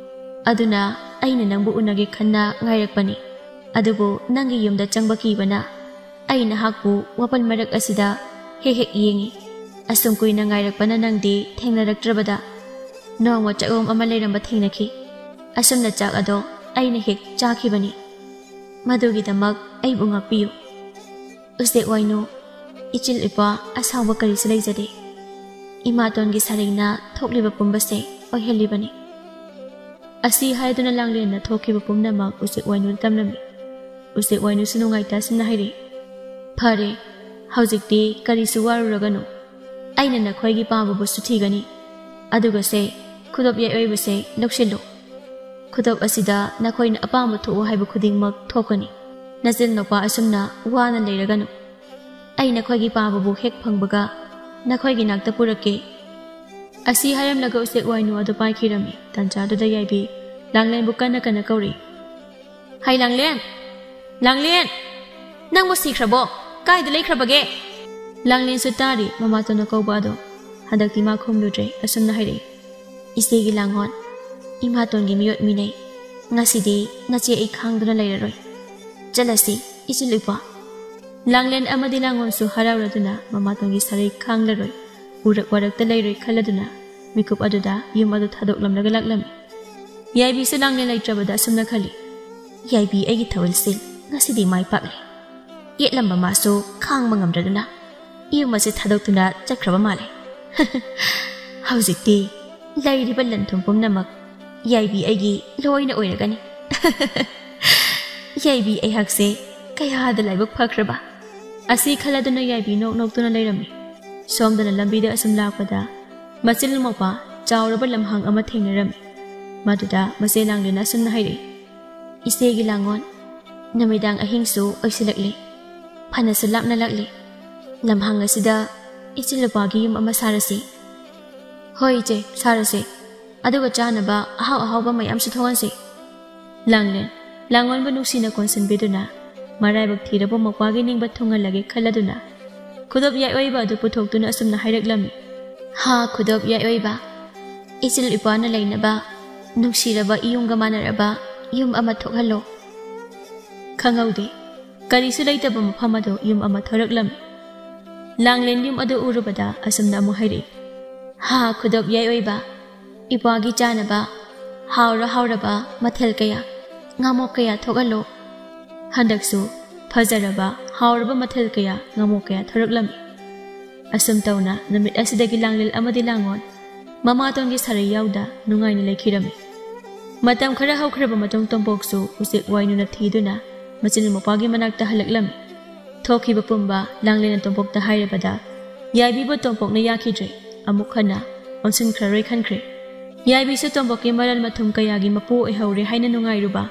ꯑꯗꯨꯅ ꯑꯩꯅ ꯅꯪꯕꯨ ꯎꯅꯒꯦ ꯈꯟꯅ ꯉꯥꯏꯔꯛꯄꯅꯤ꯫ ꯑꯗꯨꯕꯨ ꯅꯪꯒꯤ ꯌꯨꯝꯗ ꯆꯪꯕ ꯀꯤꯕꯅ ꯑꯩ ꯅꯍꯥꯛꯄꯨ ꯋꯥꯄꯜ ꯃꯔꯛ ꯑꯁꯤꯗ ꯍꯦꯛ ꯍꯦꯛ ꯌꯦꯡꯉꯤ꯫ ꯑꯁꯨꯝ ꯀꯨꯏꯅ ꯉꯥꯏꯔꯛꯄꯅ ꯅꯪꯗꯤ ꯊꯦꯡꯅꯔꯛꯇ꯭ꯔꯕꯗ ꯅꯣꯡꯃ ꯆꯥꯛꯂꯨꯝ ꯑꯃ ꯂꯩꯔꯝꯕ ꯊꯦꯡꯅꯈꯤ꯫ ꯑꯁꯨꯝꯅ ꯆꯥꯛ ꯑꯗꯣ ꯑꯩꯅ ꯍꯦꯛ ꯆꯥꯈꯤꯕꯅꯤ꯫ ꯃꯗꯨꯒꯤꯗꯃꯛ ꯑꯩꯕꯨ ꯉꯥꯛꯄꯤꯌꯨ꯫ ꯎꯆꯦꯛ ꯋꯥꯏꯅꯨ, ꯏꯆꯤꯜ ꯏꯄꯥ ꯑꯁꯥꯎꯕ ꯀꯔꯤꯁꯨ ꯂꯩꯖꯗꯦ꯫ ꯏꯃꯥꯇꯣꯟꯒꯤ ꯁꯥꯔꯩꯅ ꯊꯣꯛꯂꯤꯕ ꯄꯨꯝꯕꯁꯦ ꯑꯣꯏꯍꯜꯂꯤꯕꯅꯤ꯫ ꯑꯁꯤ ꯍꯥꯏꯗꯨꯅ ꯂꯥꯡꯂꯦꯟꯅ ꯊꯣꯛꯈꯤꯕ ꯄꯨꯝꯅꯃꯛ ꯎꯆꯦꯛ ꯋꯥꯏꯅꯨꯗ ꯇꯝꯂꯝꯃꯤ꯫ ꯎꯆꯦꯛ ꯋꯥꯏꯅꯨꯁꯨ ꯅꯨꯡꯉꯥꯏꯇ ꯑꯁꯨꯝꯅ ꯍꯥꯏꯔꯛꯏ, "ꯐꯔꯦ, ꯍꯧꯖꯤꯛꯇꯤ ꯀꯔꯤꯁꯨ ꯋꯥꯔꯨꯔꯒꯅꯨ꯫ ꯑꯩꯅ ꯅꯈꯣꯏꯒꯤ ꯄꯥꯝꯕꯕꯨꯁꯨ ꯊꯤꯒꯅꯤ꯫ ꯑꯗꯨꯒ ꯁꯦ, ꯈꯨꯗꯣꯞ ꯌꯥꯏ ꯑꯣꯏꯕꯁꯦ ꯂꯧꯁꯤꯜꯂꯨ꯫ ꯈꯨꯗꯣꯞ ꯑꯁꯤꯗ ꯅꯈꯣꯏꯅ ꯑꯄꯥꯝꯕ ꯊꯣꯛꯎ ꯍꯥꯏꯕ ꯈꯨꯗꯤꯡꯃꯛ ꯊꯣꯛꯀꯅꯤ꯫ ꯅꯆꯤꯟ ꯅꯨꯄꯥ ꯑꯁꯨꯝꯅ ꯋꯥꯅ ꯂꯩꯔꯒꯅꯨ꯫ ꯑꯩ ꯅꯈꯣꯏꯒꯤ ꯄꯥꯝꯕꯕꯨ ꯍꯦꯛ ꯐꯪꯕꯒ ꯅꯈꯣꯏꯒꯤ ꯅꯥꯛꯇ ꯄꯨꯔꯛꯀꯦ꯫" ꯑꯁꯤ ꯍꯥꯏꯔꯝꯂꯒ ꯎꯆꯦꯛ ꯋꯥꯏꯅꯨ ꯑꯗꯨ ꯄꯥꯏꯈꯤꯔꯝꯃꯤ꯫ ꯇꯟꯖꯥꯗꯨꯗ ꯌꯥꯏꯕꯤ ꯂꯥꯡꯂꯦꯟꯕꯨ ꯀꯟꯅ ꯀꯟꯅ ꯀꯧꯔꯤ, "ꯍꯩ ꯂꯥꯡꯂꯦꯟ! ꯂꯥꯡꯂꯦꯟ! ꯅꯪꯕꯨ ꯁꯤꯈ꯭ꯔꯕꯣ? ꯀꯥꯏꯗ ꯂꯩꯈ꯭ꯔꯕꯒꯦ?" ꯂꯥꯡꯂꯦꯟꯁꯨ ꯇꯥꯔꯤ ꯃꯃꯥꯇꯣꯟꯅ ꯀꯧꯕ ꯑꯗꯣ꯫ ꯍꯟꯗꯛꯇꯤ ꯃꯥ ꯈꯨꯝꯂꯨꯗ꯭ꯔꯦ, ꯑꯁꯨꯝꯅ ꯍꯥꯏꯔꯛꯏ, "ꯏꯆꯦꯒꯤ ꯂꯥꯡꯉꯣꯟ, ꯏꯃꯥꯇꯣꯟꯒꯤ ꯃꯤꯑꯣꯠ ꯃꯤꯅꯩ꯫ ꯉꯁꯤꯗꯤ ꯅꯆꯦ ꯑꯩ ꯈꯥꯡꯗꯨꯅ ꯂꯩꯔꯔꯣꯏ꯫ ꯆꯠꯂꯁꯤ, ꯏꯆꯤꯜ ꯏꯄ꯭ꯋꯥ꯫" ꯂꯥꯡꯂꯦꯟ ꯑꯃꯗꯤ ꯂꯥꯡꯉꯣꯟꯁꯨ ꯍꯔꯥꯎꯔꯗꯨꯅ ꯃꯃꯥꯇꯣꯟꯒꯤ ꯁꯥꯔꯩ ꯈꯥꯡꯂꯔꯣꯏ, ꯎꯔꯛ ꯋꯥꯔꯛꯇ ꯂꯩꯔꯣꯏ ꯈꯜꯂꯗꯨꯅ ꯃꯤꯀꯨꯞ ꯑꯗꯨꯗ ꯌꯨꯝ ꯑꯗꯨ ꯊꯥꯗꯣꯛꯂꯝꯂꯒ ꯂꯥꯛꯂꯝꯃꯤ꯫ ꯌꯥꯏꯕꯤꯁꯨ ꯂꯥꯡꯂꯦꯟ ꯂꯩꯇ꯭ꯔꯕꯗ ꯑꯁꯨꯝꯅ ꯈꯜꯂꯤ, "ꯌꯥꯏꯕꯤ ꯑꯩꯒꯤ ꯊꯥꯋꯜꯁꯦ ꯉꯁꯤꯗꯤ ꯃꯥꯏ ꯄꯥꯛꯂꯦ꯫ ꯌꯦꯠꯂꯝꯕ ꯃꯥꯁꯨ ꯈꯥꯡꯕ ꯉꯝꯗ꯭ꯔꯗꯨꯅ ꯌꯨꯝ ꯑꯁꯤ ꯊꯥꯗꯣꯛꯇꯨꯅ ꯆꯠꯈ꯭ꯔꯕ ꯃꯥꯜꯂꯦ꯫ ꯍꯧꯖꯤꯛꯇꯤ ꯂꯩꯔꯤꯕ ꯂꯟ ꯊꯨꯝ ꯄꯨꯝꯅꯃꯛ ꯌꯥꯏꯕꯤ ꯑꯩꯒꯤ ꯂꯣꯏꯅ ꯑꯣꯏꯔꯒꯅꯤ꯫ ꯌꯥꯏꯕꯤ ꯑꯩꯍꯥꯛꯁꯦ ꯀꯌꯥꯗ ꯂꯥꯏꯕꯛ ꯐꯈ꯭ꯔꯕ꯫" ꯑꯁꯤ ꯈꯜꯂꯗꯨꯅ ꯌꯥꯏꯕꯤ ꯅꯣꯛ ꯅꯣꯛꯇꯨꯅ ꯂꯩꯔꯝꯃꯤ꯫ ꯁꯣꯝꯗꯅ ꯂꯝꯕꯤꯗ ꯑꯁꯨꯝ ꯂꯥꯛꯄꯗ ꯃꯆꯤꯜ ꯃꯧꯄꯥ ꯆꯥꯎꯔꯕ ꯂꯝꯍꯥꯡ ꯑꯃ ꯊꯦꯡꯅꯔꯝꯃꯤ꯫ ꯃꯗꯨꯗ ꯃꯆꯦ ꯂꯥꯡꯂꯦꯟꯅ ꯑꯁꯨꯝꯅ ꯍꯥꯏꯔꯛꯏ, "ꯏꯆꯦꯒꯤ ꯂꯥꯡꯉꯣꯟ, ꯅꯨꯃꯤꯗꯥꯡ ꯑꯍꯤꯡꯁꯨ ꯑꯣꯏꯁꯤꯜꯂꯛꯂꯦ꯫ ꯐꯅꯁꯨ ꯂꯥꯞꯅ ꯂꯥꯛꯂꯦ꯫ ꯂꯝꯍꯥꯡ ꯑꯁꯤꯗ ꯏꯆꯤꯜ ꯏꯄ꯭ꯋꯥꯒꯤ ꯌꯨꯝ ꯑꯃ ꯁꯥꯔꯁꯤ꯫" "ꯍꯣꯏ ꯏꯆꯦ, ꯁꯥꯔꯁꯦ꯫ ꯑꯗꯨꯒ ꯆꯥꯅꯕ ꯑꯍꯥꯎ ꯑꯍꯥꯎꯕ ꯃꯌꯥꯝꯁꯨ ꯊꯣꯡꯍꯟꯁꯤ꯫" ꯂꯥꯡꯂꯦꯟ ꯂꯥꯡꯉꯣꯟꯕꯨ ꯅꯨꯡꯁꯤꯅ ꯀꯣꯟꯁꯤꯟꯕꯤꯗꯨꯅ ꯃꯔꯥꯏꯕꯛ ꯊꯤꯔꯕ ꯃꯧꯄ꯭ꯋꯥꯒꯤ ꯅꯤꯡꯕ ꯊꯨꯡꯍꯜꯂꯒꯦ ꯈꯜꯂꯗꯨꯅ ꯈꯨꯗꯣꯞ ꯌꯥꯏ ꯑꯣꯏꯕ ꯑꯗꯨ ꯄꯨꯊꯣꯛꯇꯨꯅ ꯑꯁꯨꯝꯅ ꯍꯥꯏꯔꯛꯂꯝꯃꯤ, "ꯍꯥ, ꯈꯨꯗꯣꯞ ꯌꯥꯏ ꯑꯣꯏꯕ, ꯏꯆꯤꯜ ꯏꯄ꯭ꯋꯥꯅ ꯂꯩꯅꯕ ꯅꯨꯡꯁꯤꯔꯕ ꯏꯌꯨꯝꯒ ꯃꯥꯟꯅꯔꯕ ꯌꯨꯝ ꯑꯃ ꯊꯣꯛꯍꯜꯂꯣ꯫" ꯈꯪꯍꯧꯗꯦ, ꯀꯔꯤꯁꯨ ꯂꯩꯇꯕ ꯃꯐꯝ ꯑꯗꯨ ꯌꯨꯝ ꯑꯃ ꯊꯣꯔꯛꯂꯝꯃꯤ꯫ ꯂꯥꯡꯂꯦꯟ ꯌꯨꯝ ꯑꯗꯨ ꯎꯔꯨꯕꯗ ꯑꯁꯨꯝꯅ ꯑꯃꯨꯛ ꯍꯥꯏꯔꯛꯏ, "ꯍꯥ, ꯈꯨꯗꯣꯞ ꯌꯥꯏ ꯑꯣꯏꯕ, ꯏꯄ꯭ꯋꯥꯒꯤ ꯆꯥꯅꯕ ꯍꯥꯎꯔ ꯍꯥꯎꯔꯕ ꯃꯊꯦꯜ ꯀꯌꯥ, ꯉꯥꯃꯣꯛ ꯀꯌꯥ ꯊꯣꯛꯍꯜꯂꯣ꯫ ꯍꯟꯗꯛꯁꯨ ꯐꯖꯔꯕ, ꯍꯥꯎꯔꯕ ꯃꯊꯦꯜ ꯀꯌꯥ, ꯉꯥꯃꯣꯛ ꯀꯌꯥ ꯊꯣꯔꯛꯂꯝꯃꯤ꯫ ꯑꯁꯨꯝ ꯇꯧꯅ ꯅꯨꯃꯤꯠ ꯑꯁꯤꯗꯒꯤ ꯂꯥꯡꯂꯦꯜ ꯑꯃꯗꯤ ꯂꯥꯡꯑꯣꯟ ꯃꯃꯥꯇꯣꯟꯒꯤ ꯁꯥꯔꯩ ꯌꯥꯎꯗ ꯅꯨꯡꯉꯥꯏꯅ ꯂꯩꯈꯤꯔꯝꯃꯤ꯫ ꯃꯇꯝ ꯈꯔ ꯍꯧꯈ꯭ꯔꯕ ꯃꯇꯨꯡ ꯇꯣꯝꯄꯣꯛꯁꯨ ꯎꯆꯦꯛ ꯋꯥꯏꯅꯨꯅ ꯊꯤꯗꯨꯅ ꯃꯆꯤꯟ ꯃꯧꯄ꯭ꯋꯥꯒꯤ ꯃꯅꯥꯛꯇ ꯍꯜꯂꯛꯂꯝꯃꯤ꯫ ꯊꯣꯛꯈꯤꯕ ꯄꯨꯝꯕ ꯂꯥꯡꯂꯦꯟꯅ ꯇꯣꯝꯄꯣꯛꯇ ꯍꯥꯏꯔꯕꯗ ꯌꯥꯏꯕꯤꯕꯨ ꯇꯣꯝꯄꯣꯛꯅ ꯌꯥꯈꯤꯗ꯭ꯔꯦ꯫ ꯑꯃꯨꯛ ꯍꯟꯅ ꯑꯣꯟꯁꯤꯟꯈ꯭ꯔꯔꯣꯏ ꯈꯟꯈ꯭ꯔꯦ꯫ ꯌꯥꯏꯕꯤꯁꯨ ꯇꯣꯝꯄꯣꯛꯀꯤ ꯃꯔꯜ ꯃꯊꯨꯝ ꯀꯌꯥꯒꯤ ꯃꯄꯨ ꯑꯣꯏꯍꯧꯔꯦ ꯍꯥꯏꯅ ꯅꯨꯡꯉꯥꯏꯔꯨꯕ꯫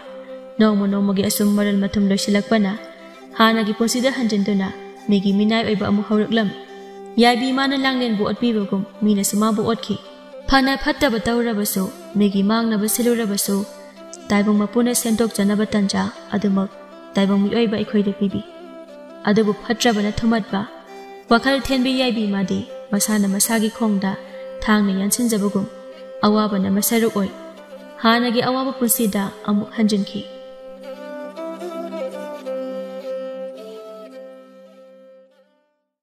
ꯅꯣꯡꯃ ꯅꯣꯡꯃꯒꯤ ꯑꯁꯨꯝ ꯃꯔꯜ ꯃꯊꯨꯝ ꯂꯣꯏꯁꯤꯜꯂꯛꯄꯅ ꯍꯥꯟꯅꯒꯤ ꯄꯨꯟꯁꯤꯗ ꯍꯟꯖꯤꯟꯗꯨꯅ ꯃꯤꯒꯤ ꯃꯤꯅꯥꯏ ꯑꯣꯏꯕ ꯑꯃꯨꯛ ꯍꯧꯔꯛꯂꯝꯃꯤ꯫ ꯌꯥꯏꯕꯤ ꯃꯥꯅ ꯂꯥꯡꯂꯦꯟꯕꯨ ꯑꯣꯠꯄꯤꯕꯒꯨꯝ ꯃꯤꯅꯁꯨ ꯃꯥꯕꯨ ꯑꯣꯠꯈꯤ꯫ ꯐꯅ ꯐꯠꯇꯕ ꯇꯧꯔꯕꯁꯨ, ꯃꯤꯒꯤ ꯃꯥꯡꯅꯕ ꯁꯤꯜꯂꯨꯔꯕꯁꯨ, ꯇꯥꯏꯕꯪ ꯃꯄꯨꯅ ꯁꯦꯝꯗꯣꯛꯆꯅꯕ ꯇꯟꯖꯥ ꯑꯗꯨꯃꯛ ꯇꯥꯏꯕꯪ ꯃꯤꯑꯣꯏꯕ ꯑꯩꯈꯣꯏꯗ ꯄꯤꯕꯤ꯫ ꯑꯗꯨꯕꯨ ꯐꯠꯇ꯭ꯔꯕꯅ ꯊꯨꯝꯍꯠꯄ, ꯋꯥꯈꯜ ꯊꯦꯟꯕꯤ ꯌꯥꯏꯕꯤ ꯃꯥꯗꯤ ꯃꯁꯥꯅ ꯃꯁꯥꯒꯤ ꯈꯣꯡꯗ ꯊꯥꯡꯅ ꯌꯥꯟꯁꯤꯟꯖꯕꯒꯨꯝ ꯑꯋꯥꯕꯅ ꯃꯁꯔꯨꯛ ꯑꯣꯏ꯫ ꯍꯥꯟꯅꯒꯤ ꯑꯋꯥꯕ ꯄꯨꯟꯁꯤꯗ ꯑꯃꯨꯛ ꯍꯟꯖꯤꯟꯈꯤ꯫